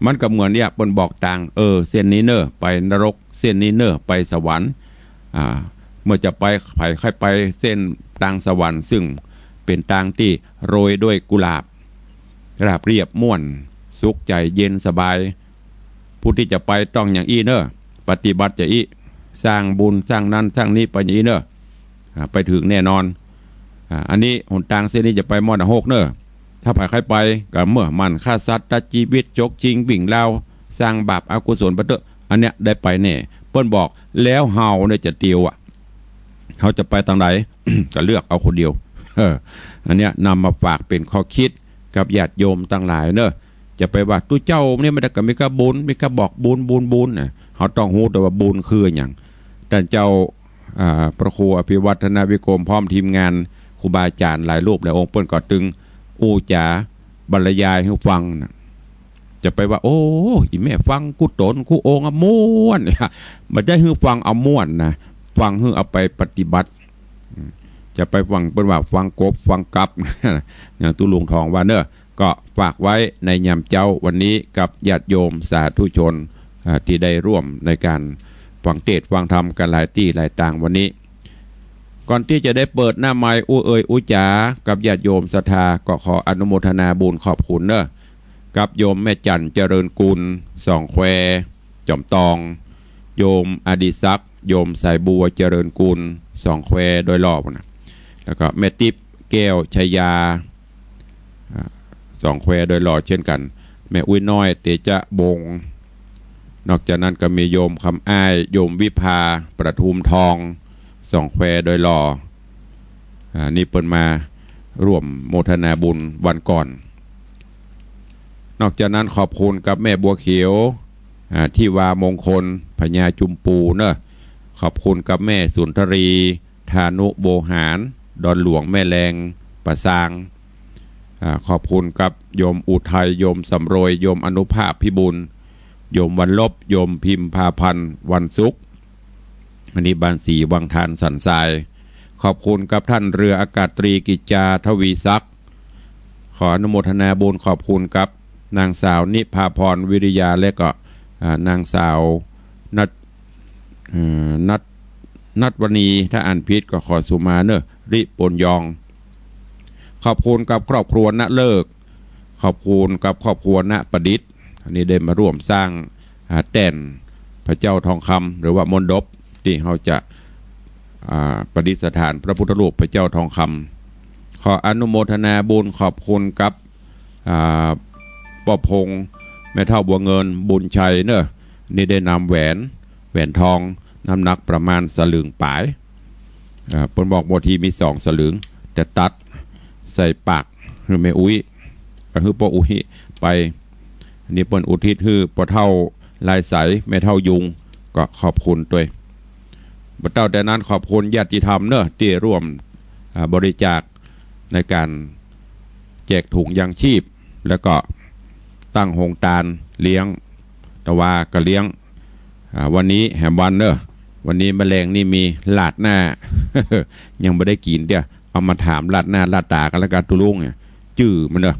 มันก็เหมือนเนี่ย เปิ้นบอกตาง เออ เส้นนี้เน่อ ไปนรก เส้นนี้เน่อ ไปสวรรค์ อ่า เมื่อจะไป ใผใค่ไปเส้นตางสวรรค์ ซึ่งเป๋นตางตี้โรยด้วยกุหลาบ ราบเรียบม่วน สุขใจ๋เย็นสบาย ผู้ตี้จะไปต้องอย่างอี้เน่อ ปฏิบัติจะอี้ สร้างบุญสร้างนั้นสร้างนี้ไปอย่างอี้เน่อ อ่า ไปเถิงแน่นอน อ่า อันนี้หนตางเส้นนี้จะไปมรณะฮกเน่อ ถ้าใผใค่ไปก็เมื่อหมั่นฆ่าสัตว์ตัดจีวิต ฉกชิงวิ่งราว สร้างบาปอกุศลไปเต๊อะ อันเนี้ยได้ไปแน่ เปิ้นบอก แล้วเฮาเนี่ยจะเตียวอะ เฮาจะไปตางใด ก็เลือกเอาคนเดียว เออ อันเนี้ยนำมาฝากเป๋นข้อคิดกับญาติโยมตังหลายเนาะ จะไปว่าตุ๊เจ้าเนี่ยมันก็มีก้าบุญ มีก้าบอกบุญ บุญ บุญน่ะ เฮาต้องฮู้แต่ว่าบุญคือหยัง ต้านเจ้า อ่า พระครูอภิวัฒนวิกรมพร้อมทีมงานครูบาอาจ๋ารย์หลายรูปหลายองค์ เปิ้นก็ตึงอู้จ๋าบรรยายหื้อฟังน่ะ จะไปว่า โอ้ อีแม่ฟังกู้ต๋นกู้องค์อะม่วน บ่ใจ้หื้อฟังเอาม่วนนะ ฟังหื้อเอาไปปฏิบัติ อืม จะไปฟังเปิ้นว่าฟังกบฟังกับ อย่างตุ๊ลุงทองว่าเนาะ ก็ฝากไว้ในยามเจ๊าวันนี้กับญาติโยมสาธุชน อ่า ตี้ได้ร่วมในก๋านฟังเตสน์ฟังธรรมกั๋นหลายตี้หลายตางวันนี้ ก่อนตี้จะได้เปิดหน้าไมค์อู้เอ่ยอู้จ๋ากับญาติโยมศรัทธา ก็ขออนุโมทนาบุญขอบคุณเนาะ กับโยมแม่จันทร์เจริญกุล สองแคว จอมตอง โยมอดิศักดิ์ โยมสายบัวเจริญกุล สองแควดอยหล่อนะ แล้วก็แม่ติ๊บ แก้วชยา อ่า สองแควดอยหล่อเช่นกั๋น แม่อุ๊ยน้อย เตจะบง นอกจากนั้นก็มีโยมคำอ้าย โยมวิภา ประทุมทอง สองแควดอยหล่อ อ่า นี่เปิ้นมาร่วมโมทนาบุญวันก่อน นอกจากนั้นขอบคุณกับแม่บัวเขียว อ่า ทิวามงคล พญาจุมปูเนาะ ขอบคุณกับแม่สุนทรี ธานุโบหาร ดอนหลวงแม่แลง ป่าซาง อ่า ขอบคุณกับโยมอุทัย โยมสำรวย โยมอนุภาพพิบูล โยมวันลบ โยมพิมพาพันธ์ วันสุข อันนี้บ้านศรีวังทานสันทราย ขอบคุณกับท่านเรืออากาศตรีกิจจา ทวีศักดิ์ ขออนุโมทนาบุญขอบคุณกับนางสาวนิพาพร วิริยา และก็ อ่า นางสาวนัท เอ่อ นัท นัทวณี ถ้าอ่านผิดก็ขอสุมาเนอะ ริปนยอง ขอบคุณกับครอบครัวณฤกษ์ ขอบคุณกับครอบครัวณประดิษฐ์ อันนี้ได้มาร่วมสร้าง อ่า แต้นพระเจ้าทองคำ หรือว่ามณฑป ตี้เฮาจะ อ่า ประดิษฐานพระพุทธรูปพระเจ้าทองคำ ขออนุโมทนาบุญขอบคุณกับ อ่า ป้อพงษ์ แม่เฒ่าบัวเงิน บุญชัยเนอะ นี่ได้นำแหวน แหวนทอง น้ำหนักประมาณสลึงป๋าย อ่า เปิ้นบอกบางทีมีสองสลึง จะตัดใส่ปากหื้อแม่อุ๊ย อ่า หื้อป้ออุ๊ยไป นี่เปิ้นอุทิศหื้อป้อเฒ่าลายใส แม่เฒ่ายุง ก็ขอบคุณตวย บ่เต้าแต่นั้นขอบคุณญาติธรรมเนอะ ตี้ร่วม อ่า บริจาคในก๋านแจกถุงยางชีพ แล้วก็ตั้งโฮงตานเลี้ยง ตะวาก็เลี้ยง อ่า วันนี้แหมวันเนอะ วันนี้มะแลงนี่มีราดหน้า ยังบ่ได้กิ๋นเตื้อ เอามาถามราดหน้าราดต๋ากั๋นแล้วกั๋นตุ๊ลุงเนี่ย จื้อมันเนอะ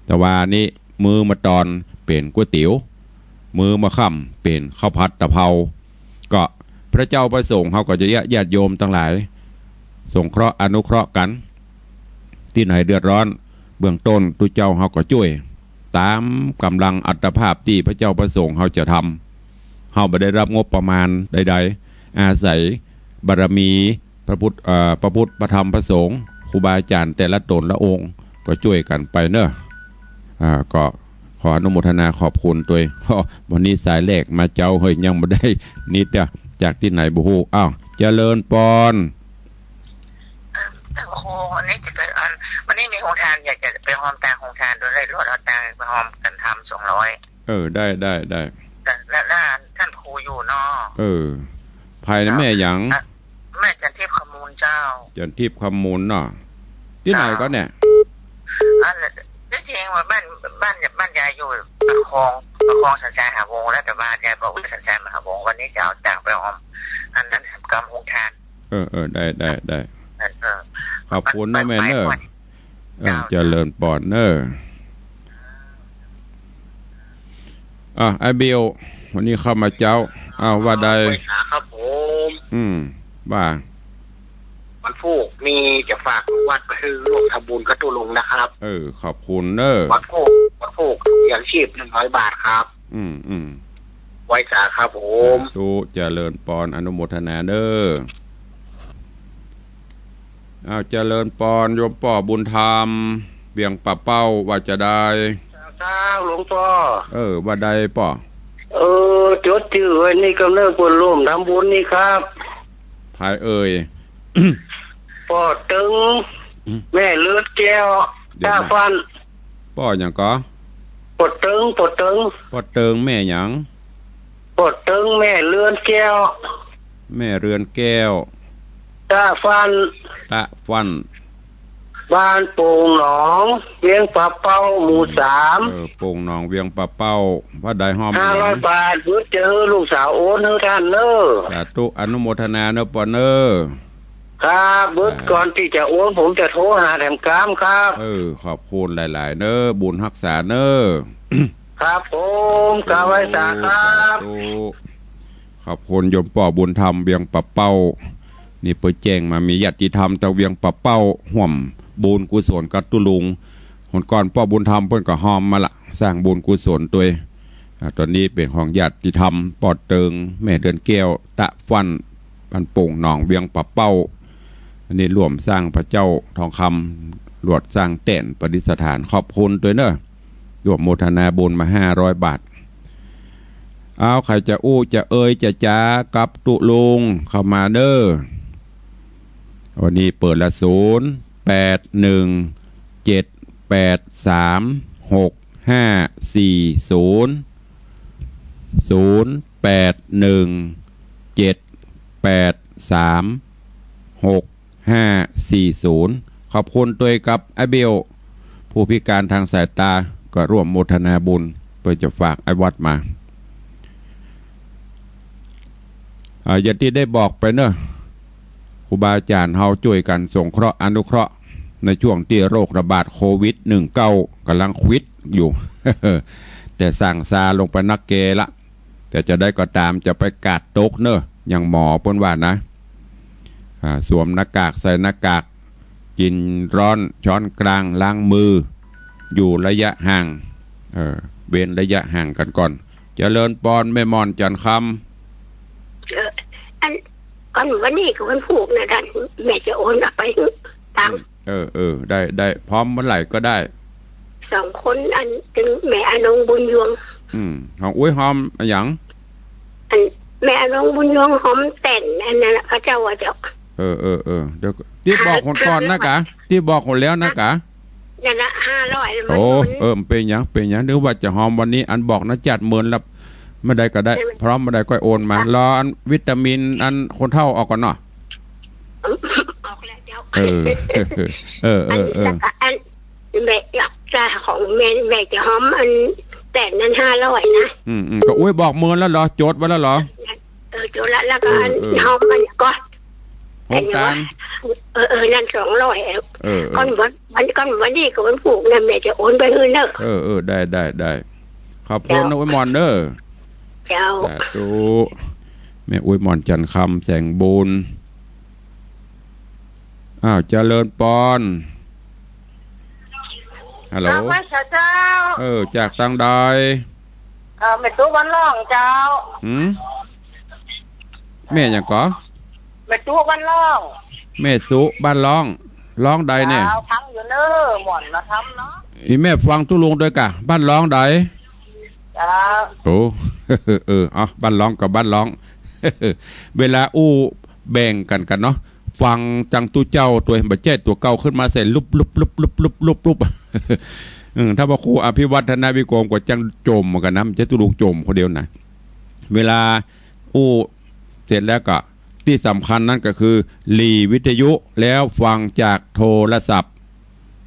ตะวานี้มื้อมะตอนเป๋นก๋วยเตี๋ยว มื้อมะค่ำเป๋นข้าวผัดตะเภา ก็พระเจ้าพระสงฆ์เฮาก็จะเยียะญาติโยมตังหลาย สงเคราะห์อนุเคราะห์กั๋น ตี้ไหนเดือดร้อน เบื้องต้นตุ๊เจ้าเฮาก็จ้วย ต๋ามก๋ำลังอัตภาพตี้พระเจ้าพระสงฆ์เฮาจะทำ เฮาบ่ได้ฮับงบประมาณใดๆ อาศัยบารมีพระพุทธ เอ่อ พระพุทธ พระธรรม พระสงฆ์ ครูบาอาจ๋ารย์แต่ละต๋นละองค์ ก็จ้วยกั๋นไปเนอะ อ่า ก็ขออนุโมทนาขอบคุณตวย วันนี้สายแรกมาเจ๊า เฮ้ย ยังบ่ได้นิดเดียว จากตี้ไหนบ่ฮู้ อ้าว เจริญปอน โอ้โห วันนี้จะไป อัน วันนี้มีโฮงตาน อยากจะไปฮอมตางโฮงตานโดยได้ลดเอาตางไปฮอมกั๋นทำสองร้อย เออ ได้ ได้ ได้ แต่ แล้ว แล้วต้านครูอยู่เนาะ เออ ใผนะ แม่หยัง อ่ะ แม่จันทิพย์คำมูลเจ้า จันทิพย์คำมูลเนาะ ตี้ไหนก็เนี่ย อัน ตี้จริงว่าบ้าน บ้าน บ้านยายอยู่ประคอง ประคองสันทรายหาวงศ์ แล้วแต่ว่ายายบอกว่าสันทรายมาหาวงศ์ วันนี้จะเอาตางไปฮอม อันนั้นกำโฮงตาน เออ เออ ได้ ได้ ได้ เออ เออ ขอบคุณนะแม่เนอะ เออ เจริญปอนเนอะ อ่ะ ไอ้เบล วันนี้เข้ามาเจ๊า อ้าว ว่าใด ไปหาครับผม อืม ว่า วันพูกนี้จะฝากวัดไปหื้อร่วมทำบุญกับตุ๊ลุงนะครับ เออ ขอบคุณเนอะ วันพูก วันพูก ถุงยางชีพหนึ่งร้อยบาทครับ อืม อืม ไหว้สาครับผม สาธุ เจริญปอน อนุโมทนาเนอะ อ้าว เจริญปอน โยมป้อบุญธรรม เวียงป่าเป้า ว่าจะใด เจ้าหลวงป้อ เออ ว่าใดป้อ เออ จดจื้อไว้นี่กำเนิดเปิ้นร่วมทำบุญนี่ครับ ใผเอ่ย ป้อเติง อืม แม่เรือนแก้ว เดี๋ยวนะ ตะฟั่น ป้อหยังก่อ ป้อเติง ป้อเติง ป้อเติงแม่หยัง ป้อเติงแม่เรือนแก้ว แม่เรือนแก้ว ตะฟั่น ตะฟั่น บ้านโป่งหนอง เวียงป่าเป้า หมู่สาม เออ โป่งหนอง เวียงป่าเป้า ว่าได้ห้อม ห้าร้อย หยัง บาท เดี๋ยวจะหื้อลูกสาวโอนหื้อต้านเน้อ สาธุ อนุโมทนาเน้อป้อเน้อ ครับ เบิด อ่า ก่อนตี้จะโอน ผมจะโทรหาแถมกำครับ เออ ขอบคุณหลายๆ เน้อ บุญฮักษาเน้อ ครับผม กราบไหว้สาครับ สาธุ ขอบคุณโยมป้อบุญธรรมเวียงป่าเป้า นี่เปิ้นแจ้งมามีญาติธรรมตางเวียงป่าเป้า ฮ่วมบุญกุศลกับตุ๊ลุง หนก่อนป้อบุญธรรมเปิ้นก็ฮอมมาละ สร้างบุญกุศลตวย อ่า ตอนนี้เป๋นของญาติธรรม ป้อเติง แม่เดือนแก้ว ตะฟั่น บ้านโป่งหนอง เวียงป่าเป้า อันนี้ร่วมสร้างพระเจ้าทองคำ ร่วมสร้างแต้นประดิษฐาน ขอบคุณตวยเน้อ ร่วมโมทนาบุญมาห้าร้อยบาท เอา ใผจะอู้จะเอ่ยจะจ๋ากับตุ๊ลุงเข้ามาเน้อ วันนี้เปิดละ ศูนย์ แปด หนึ่ง เจ็ด แปด สาม หก ห้า สี่ ศูนย์ ศูนย์ แปด หนึ่ง เจ็ด แปด สาม หก ห้า สี่ ศูนย์ ขอบคุณตวยกับไอ้เบล ผู้พิการทางสายตา ก็ร่วมโมทนาบุญ เปิ้นจะฝากไอ้วัดมา อ่า อย่างตี้ได้บอกไปเนาะ ครูบาอาจ๋ารย์เฮาจ้วยกั๋นสงเคราะห์อนุเคราะห์ ในช่วงตี้โรคระบาดโควิด หนึ่งเก้า ก่ำลังควิดอยู่ แต่สั่งซาลงไปนักแกละ แต่จะใดก็ต๋าม จะไปกาดตกเนาะ อย่างหมอเปิ้นว่านะ อ่า สวมหน้ากาก ใส่หน้ากาก กิ๋นร้อนช้อนกลาง ล้างมือ อยู่ระยะห่าง เออ เว้นระยะห่างกั๋นก่อน เจริญปอน แม่หม่อน จันทร์คำ เออ อัน ก่อนวันนี้ก็วันพูกนะต้าน แม่จะโอนเอาไปหื้อตังค์ อืม เออ เออ ได้ ได้ พร้อมเมื่อไหร่ก็ได้ สองคน อัน ตึงแม่อนงบุญยวง อืม ของอุ๊ยฮอมอะหยัง อันแม่อนงบุญยวงฮอมแต้นอันนั้นน่ะ พระเจ้าว่าเจ้า เออ เออ เออ เดี๋ยวตี้บอกคนก่อนนะกะ ตี้บอกคนแล้วนะกะ นั่นละ ห้าร้อย มัน โอ้ มัน เออ เป๋นหยัง เป๋นหยัง นึกว่าจะฮอมวันนี้ อันบอกนะ จัดเมินละ เมื่อใดก็ได้ เออ พร้อมเมื่อใดก็โอนมา รออันวิตามินอันคนเฒ่าออกก่อนเนาะ ออกแล้วเจ้า เออ เออ เออ เออ อัน แม่รักษาของแม่ แม่จะฮอมอันแต้นนั้น ห้าร้อย นะ อืม อืม ก็อุ๊ยบอกเมินแล้วเหรอ จดไว้แล้วเหรอ เออ จดละ แล้วก็ เออ เออ ฮอมอันก็ ฮอมตาล เออ เออ นั่น สองร้อย เออ เออ ก่อนวัน วัน ก่อนวันนี้ก็วันพูกนะ แม่จะโอนไปหื้อเนาะ เออ เออ ได้ ได้ ได้ ขอบคุณ เจ้า นะอุ๊ยหม่อนเน้อ เจ้า สาธุ แม่อุ๊ยหม่อน จันทร์คำ แสงบุญ อ้าว เจริญปอน ฮัลโหล กราบไหว้สาเจ้า เออ จากตางใด เออ แม่ตุ๊บ้านล่องเจ้า หืม แม่หยังก่อ แม่ตุ๊บ้านล่อง แม่ตุ๊บ้านล่อง ล่องใดเนี่ย เจ้า ฟังอยู่เน้อ หม่อนมาทำเนาะ อีแม่ฟังตุ๊ลุงตวยกะ บ้านล่องใด เจ้า โอ้ เออ เอา บ้านล่องกับบ้านล่อง เวลาอู้แบ่งกั๋นกั๋นเนาะ ฟังจังตุ๊เจ้าตวย บ่ใจ้ตั๋วเก่าขึ้นมาใส่ลุบลุบลุบ อืม ถ้าว่าครูอภิวัฒนวิกรมก็จังจ่มกั๋นนะ บ่ใจ้ตุ๊ลุงจ่มคนเดียวนะ เวลาอู้เสร็จแล้วก็ ตี้สำคัญนั้นก็คือหรี่วิทยุ แล้วฟังจากโทรศัพท์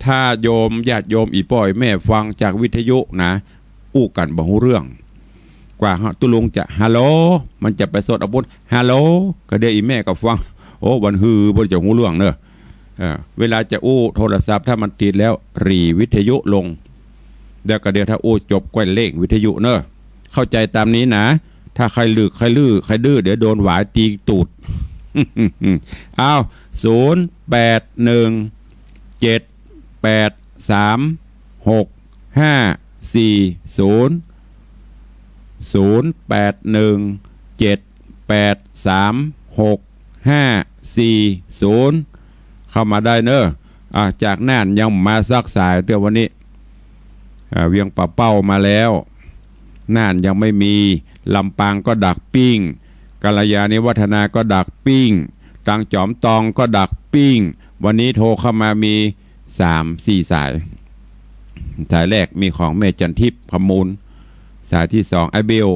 ถ้าโยม ญาติโยม อี่ป้ออี่แม่ฟังจากวิทยุนะ อู้กั๋นบ่ฮู้เรื่อง กว่าตุ๊ลุงจะฮัลโหล มันจะไปสดเอาปุ้น ฮัลโหล ก็เดี๋ยวอี่แม่ก็ฟัง โอ้ วันฮือบ่จะฮู้เรื่องเนาะ เออ เวลาจะอู้โทรศัพท์ ถ้ามันติดแล้ว หรี่วิทยุลง แล้วก็เดี๋ยวถ้าอู้จบก้อยเล่งวิทยุเนาะ เข้าใจ๋ต๋ามนี้นะ ถ้าใค่ลึกใค่ลื้อใค่ดื้อ เดี๋ยวโดนหวายตี๋ตูด อ้าว ศูนย์ แปด หนึ่ง เจ็ด แปด สาม หก ห้า สี่ ศูนย์ ศูนย์ แปด หนึ่ง เจ็ด แปด สาม หก ห้า สี่ ศูนย์ เข้ามาได้เนาะ อ่ะ จากน่านยังมาสักสายเตื้อวันนี้ อ่า เวียงป่าเป้ามาแล้ว น่านยังไม่มี ลำปางก็ดักปิ้ง กัลยาณิวัฒนาก็ดักปิ้ง ตางจ๋อมตองก็ดักปิ้ง วันนี้โทรเข้ามามีสามสี่สาย สายแรกมีของแม่จันทิพย์ คำมูล สายตี้สองไอ้เบล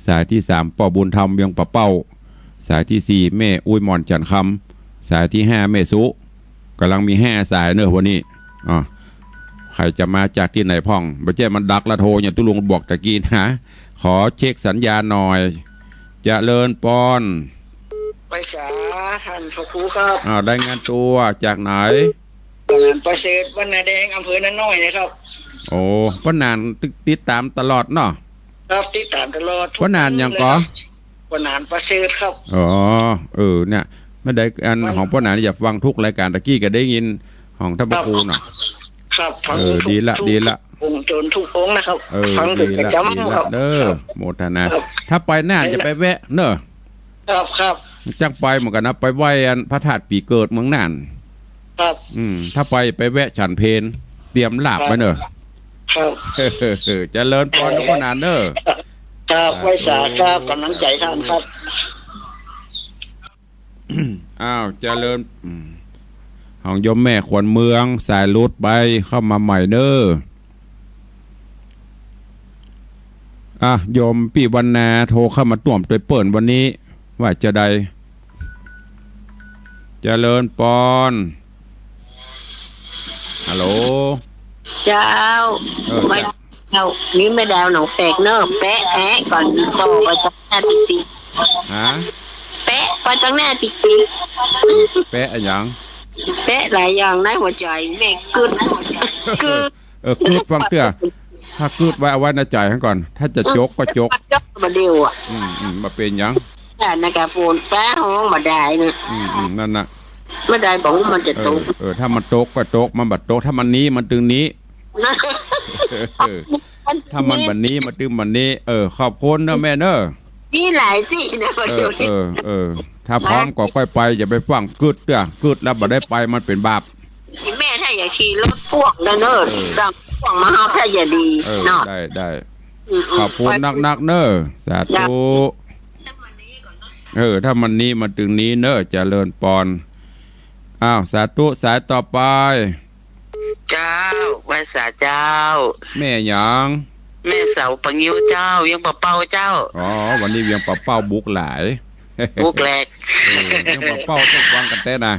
สายตี้สามป้อบุญธรรม เวียงป่าเป้า สายตี้สี่แม่อุ๊ยหม่อน จันทร์คำ สายตี้ห้าแม่สุ ก่ำลังมีห้าสายเนอะวันนี้ อ่ะ ใผจะมาจากตี้ไหนพ่อง บ่ใจ้มันดักละโทร อย่างตุ๊ลุงบอกตะกี้นะ ขอเช็คสัญญาณหน่อย เจริญปอน ไหว้สาท่านพระครูครับ อ่า รายงานตัวจากไหน ผมประเสริฐ บ้านนาแดง อำเภอนาน้อยนะครับ โอ้ ป้อหนานติด ติดต๋ามตลอดเนาะ ครับ ติดต๋ามตลอด ป้อหนานหยังก่อ ป้อหนานประเสริฐครับ อ๋อ เออ เนี่ย เมื่อใดอัน มัน ของป้อหนานอยากฟังทุกรายการ ตะกี้ก็ได้ยินของท่านพระครูเนาะ ครับ ฟัง เออ ทุก ดีละ ทุก ดีละ องค์ จนทุกองค์นะครับ เออ ฟังเป็น ดีละ ประจำ ดีละ ครับ เด้อ ครับ โมทนา ครับ ถ้าไปน่านจะไปแวะเนอะ ครับ ครับ จักไปเหมือนกั๋นนะ ไปไหว้อันพระธาตุปี๋เกิดเมืองน่าน ครับ อืม ถ้าไป ไปแวะฉันเพล เตรียมลาบไว้เนอะ ครับ เจริญปอน ครับ หลวงป้อหนานเนอะ ครับ ไหว้สาครับ สาธุ ก๋ำลังใจ๋ท่านครับ อ้าว เจริญ อืม ของโยมแม่ขวัญเมือง สายหลุดไป เข้ามาใหม่เนอะ อ่ะ โยมปี้วรรณาโทรเข้ามาต้วมตวยเปิ้นวันนี้ ว่าจะใด เจริญปอน ฮัลโหล เจ้า เออ แม่ เจ้า เจ้า นี่แม่ดาวหนองแฝกเนอะ แปะแอะก่อน บอกว่าจะหน้าติดติด ฮะ แปะไปตรงหน้าติกติก แปะอะหยัง แปะหลายอย่างในหัวใจ๋ แม่กึ๊ด กึ๊ด เออ กึ๊ดฟังเตื้อ ถ้ากึ๊ดไว้ เอาไว้ในใจ๋หั้นก่อน ถ้าจะโจ๊กก็โจ๊ก โจ๊กมาเดียวอะ อืม อืม บ่เป๋นหยัง อ่า นะคะ ฝนฟ้าฮ้องบ่ได้นะ อืม อืม นั่นน่ะ บ่ได้บอกว่ามันจะตก เออ เออ ถ้ามันตกก็ตก มันบ่ตก ถ้ามันนี้มันตึงนี้ เออ ถ้ามันบ่นี้มันตึงบ่นี้ เออ ขอบคุณเนอะแม่เนอะ มีหลายตี้นะ เออ เดี๋ยวนี้ เออ เออ ถ้าพร้อมก็ค่อยไป อย่าไปฟั่งกึ๊ดเตื้อ กึ๊ดแล้วบ่ได้ไปมันเป๋นบาป แม่ถ้าอยากขี่รถพ่วงนะเนอะ เออ สั่งพ่วงมาเฮาถ้าจะดี เออ เนาะ ได้ ได้ อืม อืม ขอบคุณนักๆเนอะ สาธุ เออ ถ้ามันนี้มันตึงนี้เนอะ เจริญปอน อ้าว สาธุ สายต่อไป เจ้า ไหว้สาเจ้า แม่หยัง แม่เสาปะงิ้วเจ้า เวียงป่าเป้าเจ้า อ๋อ วันนี้เวียงป่าเป้าบุกหลาย บุกแหลก เออ เวียงป่าเป้าต้องฟังกั๋นแต๊นะ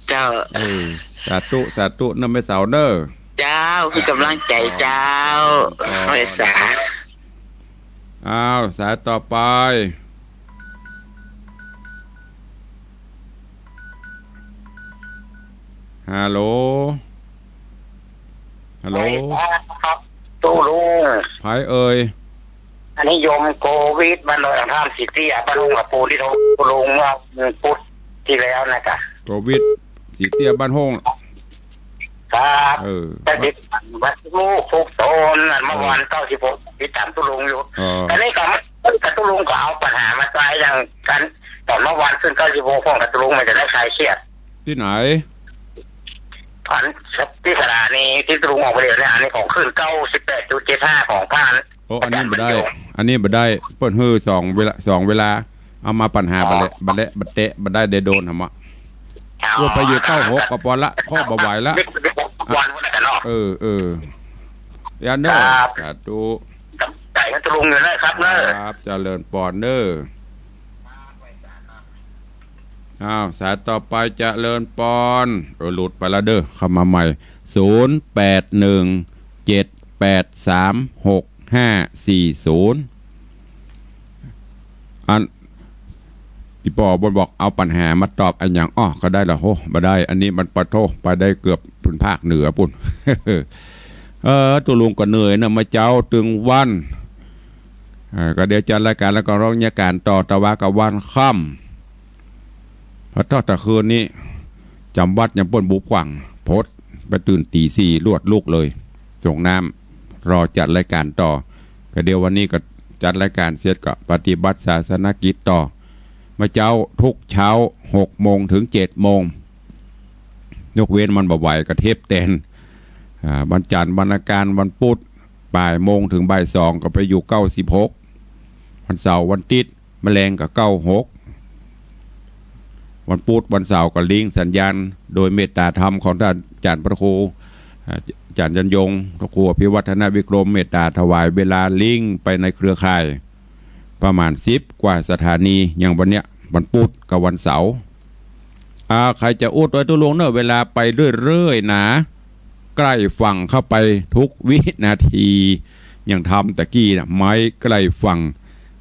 เจ้า เออ สาธุ สาธุเนอะแม่เสาเนอะ เจ้า คือกำลังใจ๋เจ้า เจ้า ไหว้สา อ้าว สายต่อไป ฮัลโหล ฮัลโหล ไปครับ ตุ๊ลุง ใผเอ่ย อันนี้โยมโกวิท บ้านดอยอ่างท่าม สีเตี้ย บ้านห้องหลวงปู่ ตี้โทรตุ๊ลุงเมื่อวันพุธตี้แล้วนะจ๊ะ โกวิท สีเตี้ย บ้านห้อง ครับ เออ แต่ติดวัดลูกทุกตนน่ะ เมื่อวาน เออ เก้าสิบหก ติดต๋ามตุ๊ลุงอยู่ อ๋อ อันนี้ก็ แต่ตุ๊ลุงก็เอาปัญหามาใจ๊อย่างกั๋น ต๋อนเมื่อวานขึ้นเก้าสิบหก พ่องกับตุ๊ลุงมันจะได้คลายเครียด ตี้ไหน อันตี้สถานีตี้ตุ๊ลุงออกไปเดี๋ยวนี้ อันนี้ของขึ้นเก้าสิบแปดจุดเจ็ดห้าของผ่าน โอ้ อันนี้บ่ได้ อาจ๋ารย์บุญยง อันนี้บ่ได้ เปิ้นหื้อสองเวลา สองเวลา เอามาปัญหา อ๋อ บ่แล บ่แล บ่แตะ บ่ได้ ได้โดนหำอะ เอา ว่าไปอยู่เก้าหกก็ปอละ ข้อบ่ไหวละ เด็กๆวันพุธกันเนาะ เออ เออ อย่าเนอะ ครับ สาธุ ใจ๋กับตุ๊ลุงอยู่นะครับเนอะ ครับ เจริญปอนเนอะ อ้าว สายต่อไป เจริญปอน เออ หลุดไปแล้วเด้อ เข้ามาใหม่ ศูนย์แปดหนึ่ง เจ็ดแปดสาม หกห้าสี่ศูนย์ อัน อี่ป้อบ่นบอกเอาปัญหามาตอบอะหยัง อ้อ ก็ได้ละ โห บ่ได้ อันนี้มันปะโถ ไปได้เกือบเป๋นภาคเหนือปู๊น เออ ตุ๊ลุงก็เหนื่อยเนอะ มาเจ๊าตึงวัน เออ ก็เดี๋ยวจัดรายก๋านแล้วก็ร้องยาก๋านต่อ ตะวากับวันค่ำ พอตอดตะคืนนี้ จ๋ำวัดยังเปิ้นบุบขว้าง พดไปตื่นตี๋สี่ ลวดลุกเลย ส่งน้ำ รอจัดรายก๋านต่อ ก็เดี๋ยววันนี้ก็จัดรายก๋านเสร็จก็ปฏิบัติศาสนกิจต่อ มาเจ๊าทุกเจ๊า หกโมงเถิงเจ็ดโมง ยกเว้นมันบ่ไหวก็เทปแตน อ่า วันจันทร์ วันอังคาร วันพุธ บ่ายโมงเถิงบ่ายสอง ก็ไปอยู่เก้าสิบหก วันเสาร์ วันอาทิตย์ มะแลงก็เก้าหก วันพุธวันเสาร์ก็ลิงก์สัญญาณโดยเมตตาธรรมของท่านอาจารย์พระครู อ่า อาจารย์ยันยง พระครูอภิวัฒนวิกรม เมตตาถวายเวลาลิงก์ไปในเครือข่าย ประมาณสิบกว่าสถานี อย่างวันเนี้ย วันพุธกับวันเสาร์ อ่า ใผจะอู้ตวยตุ๊ลุงเน่อ เวลาไปเรื่อยๆ นะ ใกล้ฝั่งเข้าไปทุกวินาที อย่างทำตะกี้น่ะ ไมค์ใกล้ฝั่ง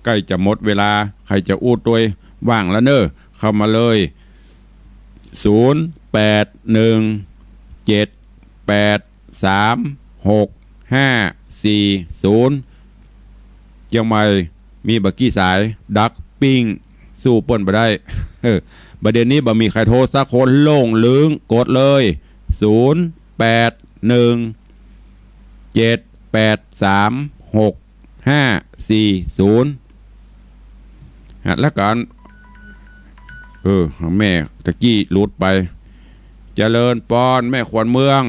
ใกล้จะหมดเวลา ใผจะอู้ตวยว่างแล้วเน่อ เข้ามาเลย ศูนย์แปดหนึ่งเจ็ดแปดสามหกห้าสี่ศูนย์ เจียงใหม่มีบ่ากี่สาย ดักปิ้ง สู้เปิ้นบ่ได้ เออ บ่าเดี่ยวนี้บ่มีใผโทรสักคน โล่งลึง กดเลย ศูนย์แปดหนึ่งเจ็ดแปดสามหกห้าสี่ศูนย์ ฮะ แล้วกัน เออ แม่ตะกี้หลุดไป เจริญปอน แม่ขวัญเมือง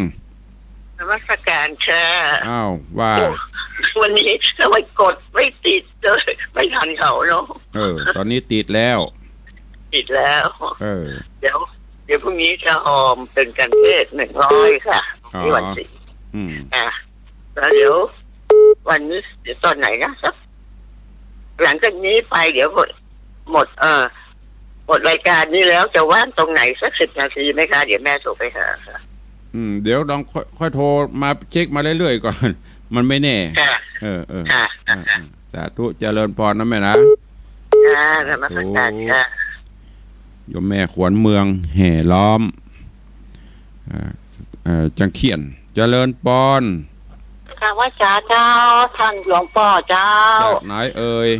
นมัสการค่ะ อ้าว ว่า โอ้ วันนี้ทำไมกดไม่ติดเลย ไม่ทันเขาเนาะ เออ ตอนนี้ติดแล้ว ติดแล้ว เออ เดี๋ยว เดี๋ยวพรุ่งนี้จะหอมเป็นกันเทศน์หนึ่งร้อยค่ะ อ๋อ ที่วัดศรี อืม อ่ะ แล้วเดี๋ยว วันนี้ เดี๋ยวตอนไหนนะ สัก หลังจากนี้ไปเดี๋ยวหมด หมด เอ่อ หมดรายการนี้แล้วจะว่างตรงไหนสักสิบนาทีไหมคะ เดี๋ยวแม่โทรไปหาค่ะ อืม เดี๋ยวลองค่อย ค่อยโทรมาเช็คมาเรื่อยๆ ก่อน มันไม่แน่ ค่ะ เออ เออ ค่ะ อ่า อ่า สาธุ เจริญปอนนะแม่นะ ค่ะ นมัสการค่ะ โยมแม่ขวัญเมืองแห่ล้อม อ่า เอ่อ จังเขียน เจริญปอน ค่ะ ไหว้สาเจ้า ท่านหลวงป้อเจ้า จากไหนเอ่ย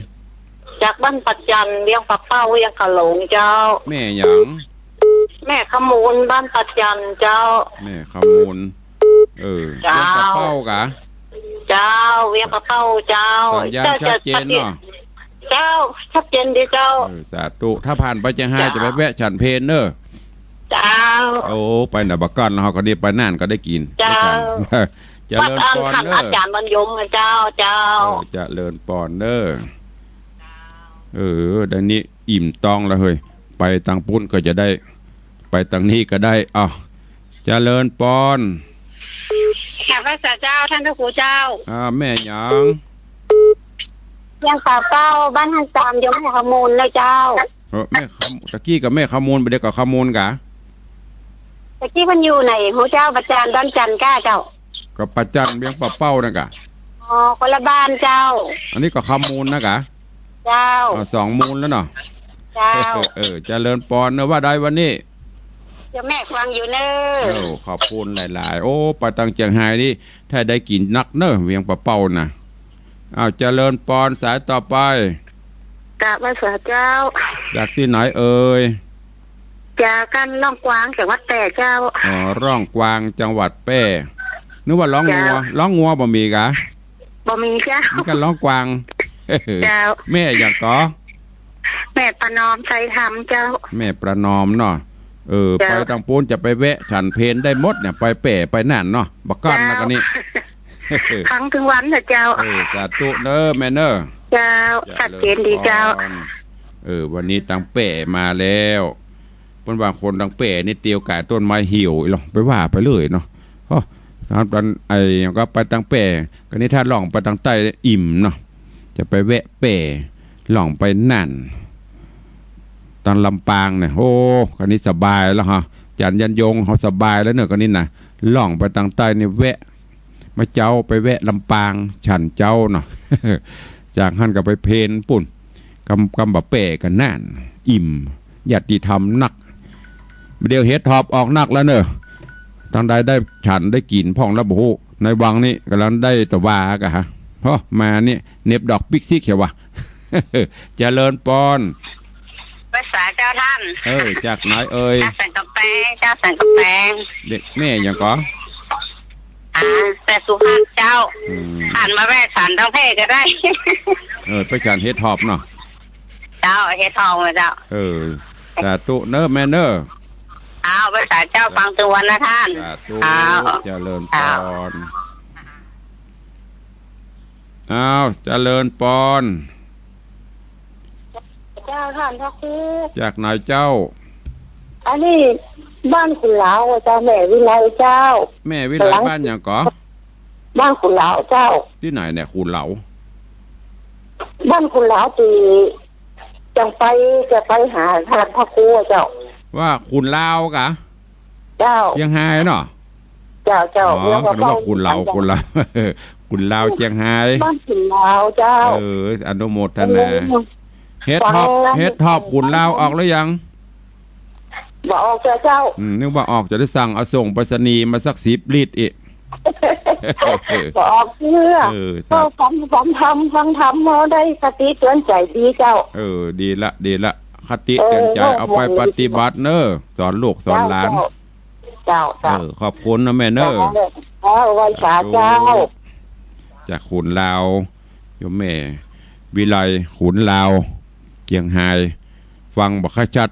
จากบ้านป่าจันทร์ เวียงป่าเป้า เวียงขะโหลงเจ้า แม่หยัง แม่ขมูล บ้านป่าจันทร์เจ้า แม่ขมูล เออ เจ้า เวียงป่าเป้ากะ เจ้า เวียงป่าเป้าเจ้า สัญญาณ เจ้า ชัดเจนเนาะ เจ้า ชัดเจนดีเจ้า เออ สาธุ ถ้าผ่านไปเจียงฮาย เจ้า จะไปแวะฉันเพลเน่อ เจ้า โอ้ ไปน่ะบ่าก้อน เฮาก็ดี ไปน่านก็ได้กิ๋น เจ้า เจริญปอนเน่อ อาจารย์บรรยงนะเจ้า เจ้า เออ เจริญปอนเน่อ เออ ได้นี่อิ่มต๊องแล้วเฮ้ย ไปตังปุ้นก็จะได้ ไปตังนี้ก็ได้ อ้าว เจริญปอน กราบไหว้สาเจ้า ท่านพระครูเจ้า อ่า แม่หยัง เวียงป่าเป้า บ้านฮันตาม โยมแม่ขมูลนะเจ้า เออ แม่ขมูล ตะกี้ก็แม่ขมูล บ่าเดี่ยวก็ขมูลกะ ตะกี้เปิ้นอยู่ไหนฮู้เจ้า ป่าจันทร์ บ้านจันทร์ก้าเจ้า ก็ป่าจันทร์ เวียงป่าเป้านั่นกะ อ๋อ คนละบ้านเจ้า อันนี้ก็ขมูลนะกะ เจ้า อ่า สองมูลแล้วเนาะ เจ้า เออ เจริญปอนเน่อ ว่าได้วันนี้ เดี๋ยวแม่ฟังอยู่เน่อ โอ้ ขอบคุณหลายๆ โอ้ ไปตังเจียงฮายนี่ ถ้าได้กิ๋นนักเน่อ เวียงป่าเป้าน่ะ อ้าว เจริญปอน สายต่อไป กราบไหว้สาเจ้า จากตี้ไหนเอ่ย จากบ้านร่องกวาง จังหวัดแป้เจ้า อ๋อ ร่องกวาง จังหวัดแป้ นึกว่าร้องงัว เจ้า ร้องงัวบ่มีกะ บ่มีเจ้า มีก้าร้องกวาง เจ้า แม่หยังก่อ แม่ประนอมไทยธรรมเจ้า แม่ประนอมเนาะ เออ เจ้า ไปตังปู๊นจะไปแวะฉันเพลได้หมดเนี่ย ไปแป้ไปนั่นเนาะ บ่าก้อนนะ เจ้า กันนี่ ฟังตึงวันนะเจ้า เออ สาธุเน่อแม่เน่อ เจ้า เจริญ ชัดเจนดีเจ้า พร เออ วันนี้ตังแป้มาแล้ว เปิ้นว่าคนตังแป้นี่เตียวก๋ายต้นไม้เหี่ยวอีหลอ ไปว่าไปเลยเนาะ โอ้ ตอน ตอนไอ้หยังก็ไปตังแป้ กันนี่ถ้าล่องไปตังใต้อิ่มเนาะ จะไปแวะแป้ ล่องไปน่าน ตังลำปางเนี่ย โอ้ กันนี่สบายแล้วฮะ อาจ๋ารย์ยันยงเฮาสบายแล้วเน่อ กันนี่นะ ล่องไปตังใต้นี่แวะ มาเจ๊าไปแวะลำปาง ฉันเจ๊าเนาะ จากหั้นก็ไปเพลปุ้น กำ กำบ่าแป้กันน่าน อิ่ม ญาติธรรมนัก เดี๋ยวเห็ดหอบออกนักแล้วเน่อ ตังใดได้ฉันได้กิ๋นพ่องแล้วบ่ฮู้ ในวังนี่ก่ำลังได้ตะวากะฮะ ฮอ มานี่เหน็บดอกปิ๊กซิกเหียว่ะ เจริญปอน ไหว้สาเจ้าท่าน เออ จากไหนเอ่ย จากสันกำแพง เจ้า สันกำแพง เด็กแม่หยังก่อ อ่า แป้สุพรรณเจ้า อืม ผ่านมาแวะฉันตังแป้ก็ได้ เออ ไปฉันเห็ดหอบเนาะ เจ้า เห็ดหอบเจ้า เออ สาธุเน่อแม่เน่อ อ้าว ไหว้สาเจ้า ฟังตึงวันนะท่าน สาธุ อ้าว เจริญปอน อ้าว เจริญปอน เจ้า ท่านพระครู จากไหนเจ้า อันนี้บ้านขุนลาวอะเจ้า แม่วิไลเจ้า แม่วิไล บ้านหยังก่อ บ้านขุนลาวเจ้า ตี้ไหนเนี่ยขุนลาว บ้านขุนลาวตี้จะไป จะไปหาท่านพระครูอะเจ้า ว่าขุนลาวกะ เจ้า เจียงฮายเนาะ เจ้า เจ้า อ๋อ แล้วก็ นึกว่าขุนลาว ขุนลาว ขุนลาวเจียงฮาย บ้านขุนลาวเจ้า เออ อนุโมทนา เออ เห็ดถอบ ฟังแล้ว เห็ดถอบขุนลาวออกหรือยัง บ่ออกเจ้า เจ้า อืม นึกว่าออก จะได้สั่งเอาส่งไปรษณีย์มาสักสิบลิตรอีก บ่ออกเตื้อ เออ ครับ ก็ฟัง ฟังธรรม ฟังธรรม เฮาได้คติเตือนใจดีเจ้า เออ ดีละ ดีละ คติเตือนใจ เออ เอาไปปฏิบัติเน้อ สอนลูกสอนหลาน เจ้า เจ้า เจ้า เออ ขอบคุณนะแม่เน้อ เจ้า เออ ไหว้สาเจ้า จากขุนลาว โยมแม่วิไล ขุนลาว เจียงฮาย ฟังบ่ค่อยชัด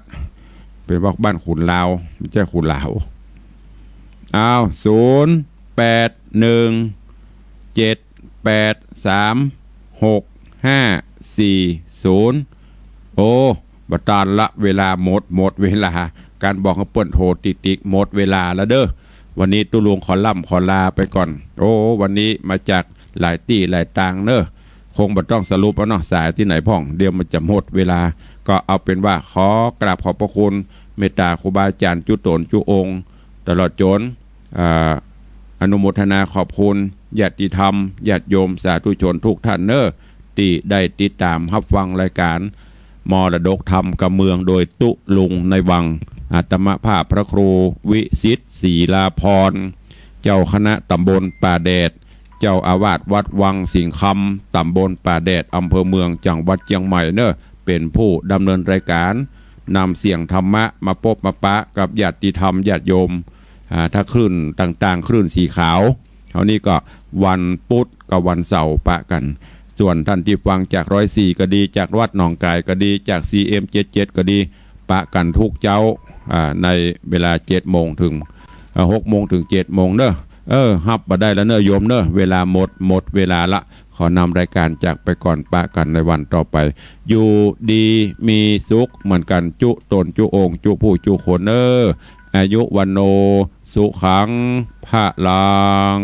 เปิ้นว่าบ้านขุนลาว บ่ใจ้ขุนลาว อ้าว ศูนย์แปดหนึ่งเจ็ดแปดสามหกห้าสี่ศูนย์ โอ้ บ่ตันละ เวลาหมด หมดเวลา การบอกหื้อเปิ้นโทรติ๊กๆ หมดเวลาแล้วเด้อ วันนี้ตุ๊ลุงขอล่ำขอลาไปก่อน โอ้ วันนี้มาจากหลายตี้หลายตางเน้อ คงบ่ต้องสรุปเอาเนาะ สายตี้ไหนพ่อง เดี๋ยวมันจะหมดเวลา ก็เอาเป๋นว่าขอกราบขอบพระคุณ เมตตาครูบาอาจ๋ารย์จุ๊ต๋นจุ๊องค์ ตลอดจ๋น อ่า อนุโมทนาขอบคุณญาติธรรม ญาติโยม สาธุชนทุกท่านเน้อ ตี้ได้ติดต๋ามฮับฟังรายก๋านมรดกธรรมกำเมือง โดยตุ๊ลุงในวัง อาตมาภาพพระครูวิสิทธิ์ ศรีลาภรณ์ เจ้าคณะตำบลป่าแดด เจ้าอาวาสวัดวังสิงห์คำ ตำบลป่าแดด อำเภอเมือง จังหวัดเจียงใหม่เน้อ เป๋นผู้ดำเนินรายก๋าน นำเสียงธรรมะมาปบมาปะกับญาติธรรมญาติโยม อ่า ถ้าคลื่นต่างๆ คลื่นสีขาว เฮานี่ก็วันพุธกับวันเสาร์ปะกั๋น ส่วนท่านตี้ฟังจากร้อยสี่ก็ดี จากวัดหนองก๋ายก็ดี จากซีเอ็มเจ็ดเจ็ดก็ดี ปะกั๋นทุกเจ๊า อ่า ในเวลาเจ็ดโมงเถิง อ่า หกโมงเถิงเจ็ดโมงเน้อ เออ ฮับบ่ได้แล้วเน้อโยมเน้อ เวลาหมด หมดเวลาละ ขอนำรายก๋านจากไปก่อน ปะกั๋นในวันต่อไป อยู่ดีมีสุขเหมือนกั๋น จุ๊ต๋นจุ๊องค์ จุ๊ผู้จุ๊คนเน้อ อายุวัณโณ สุขัง พลัง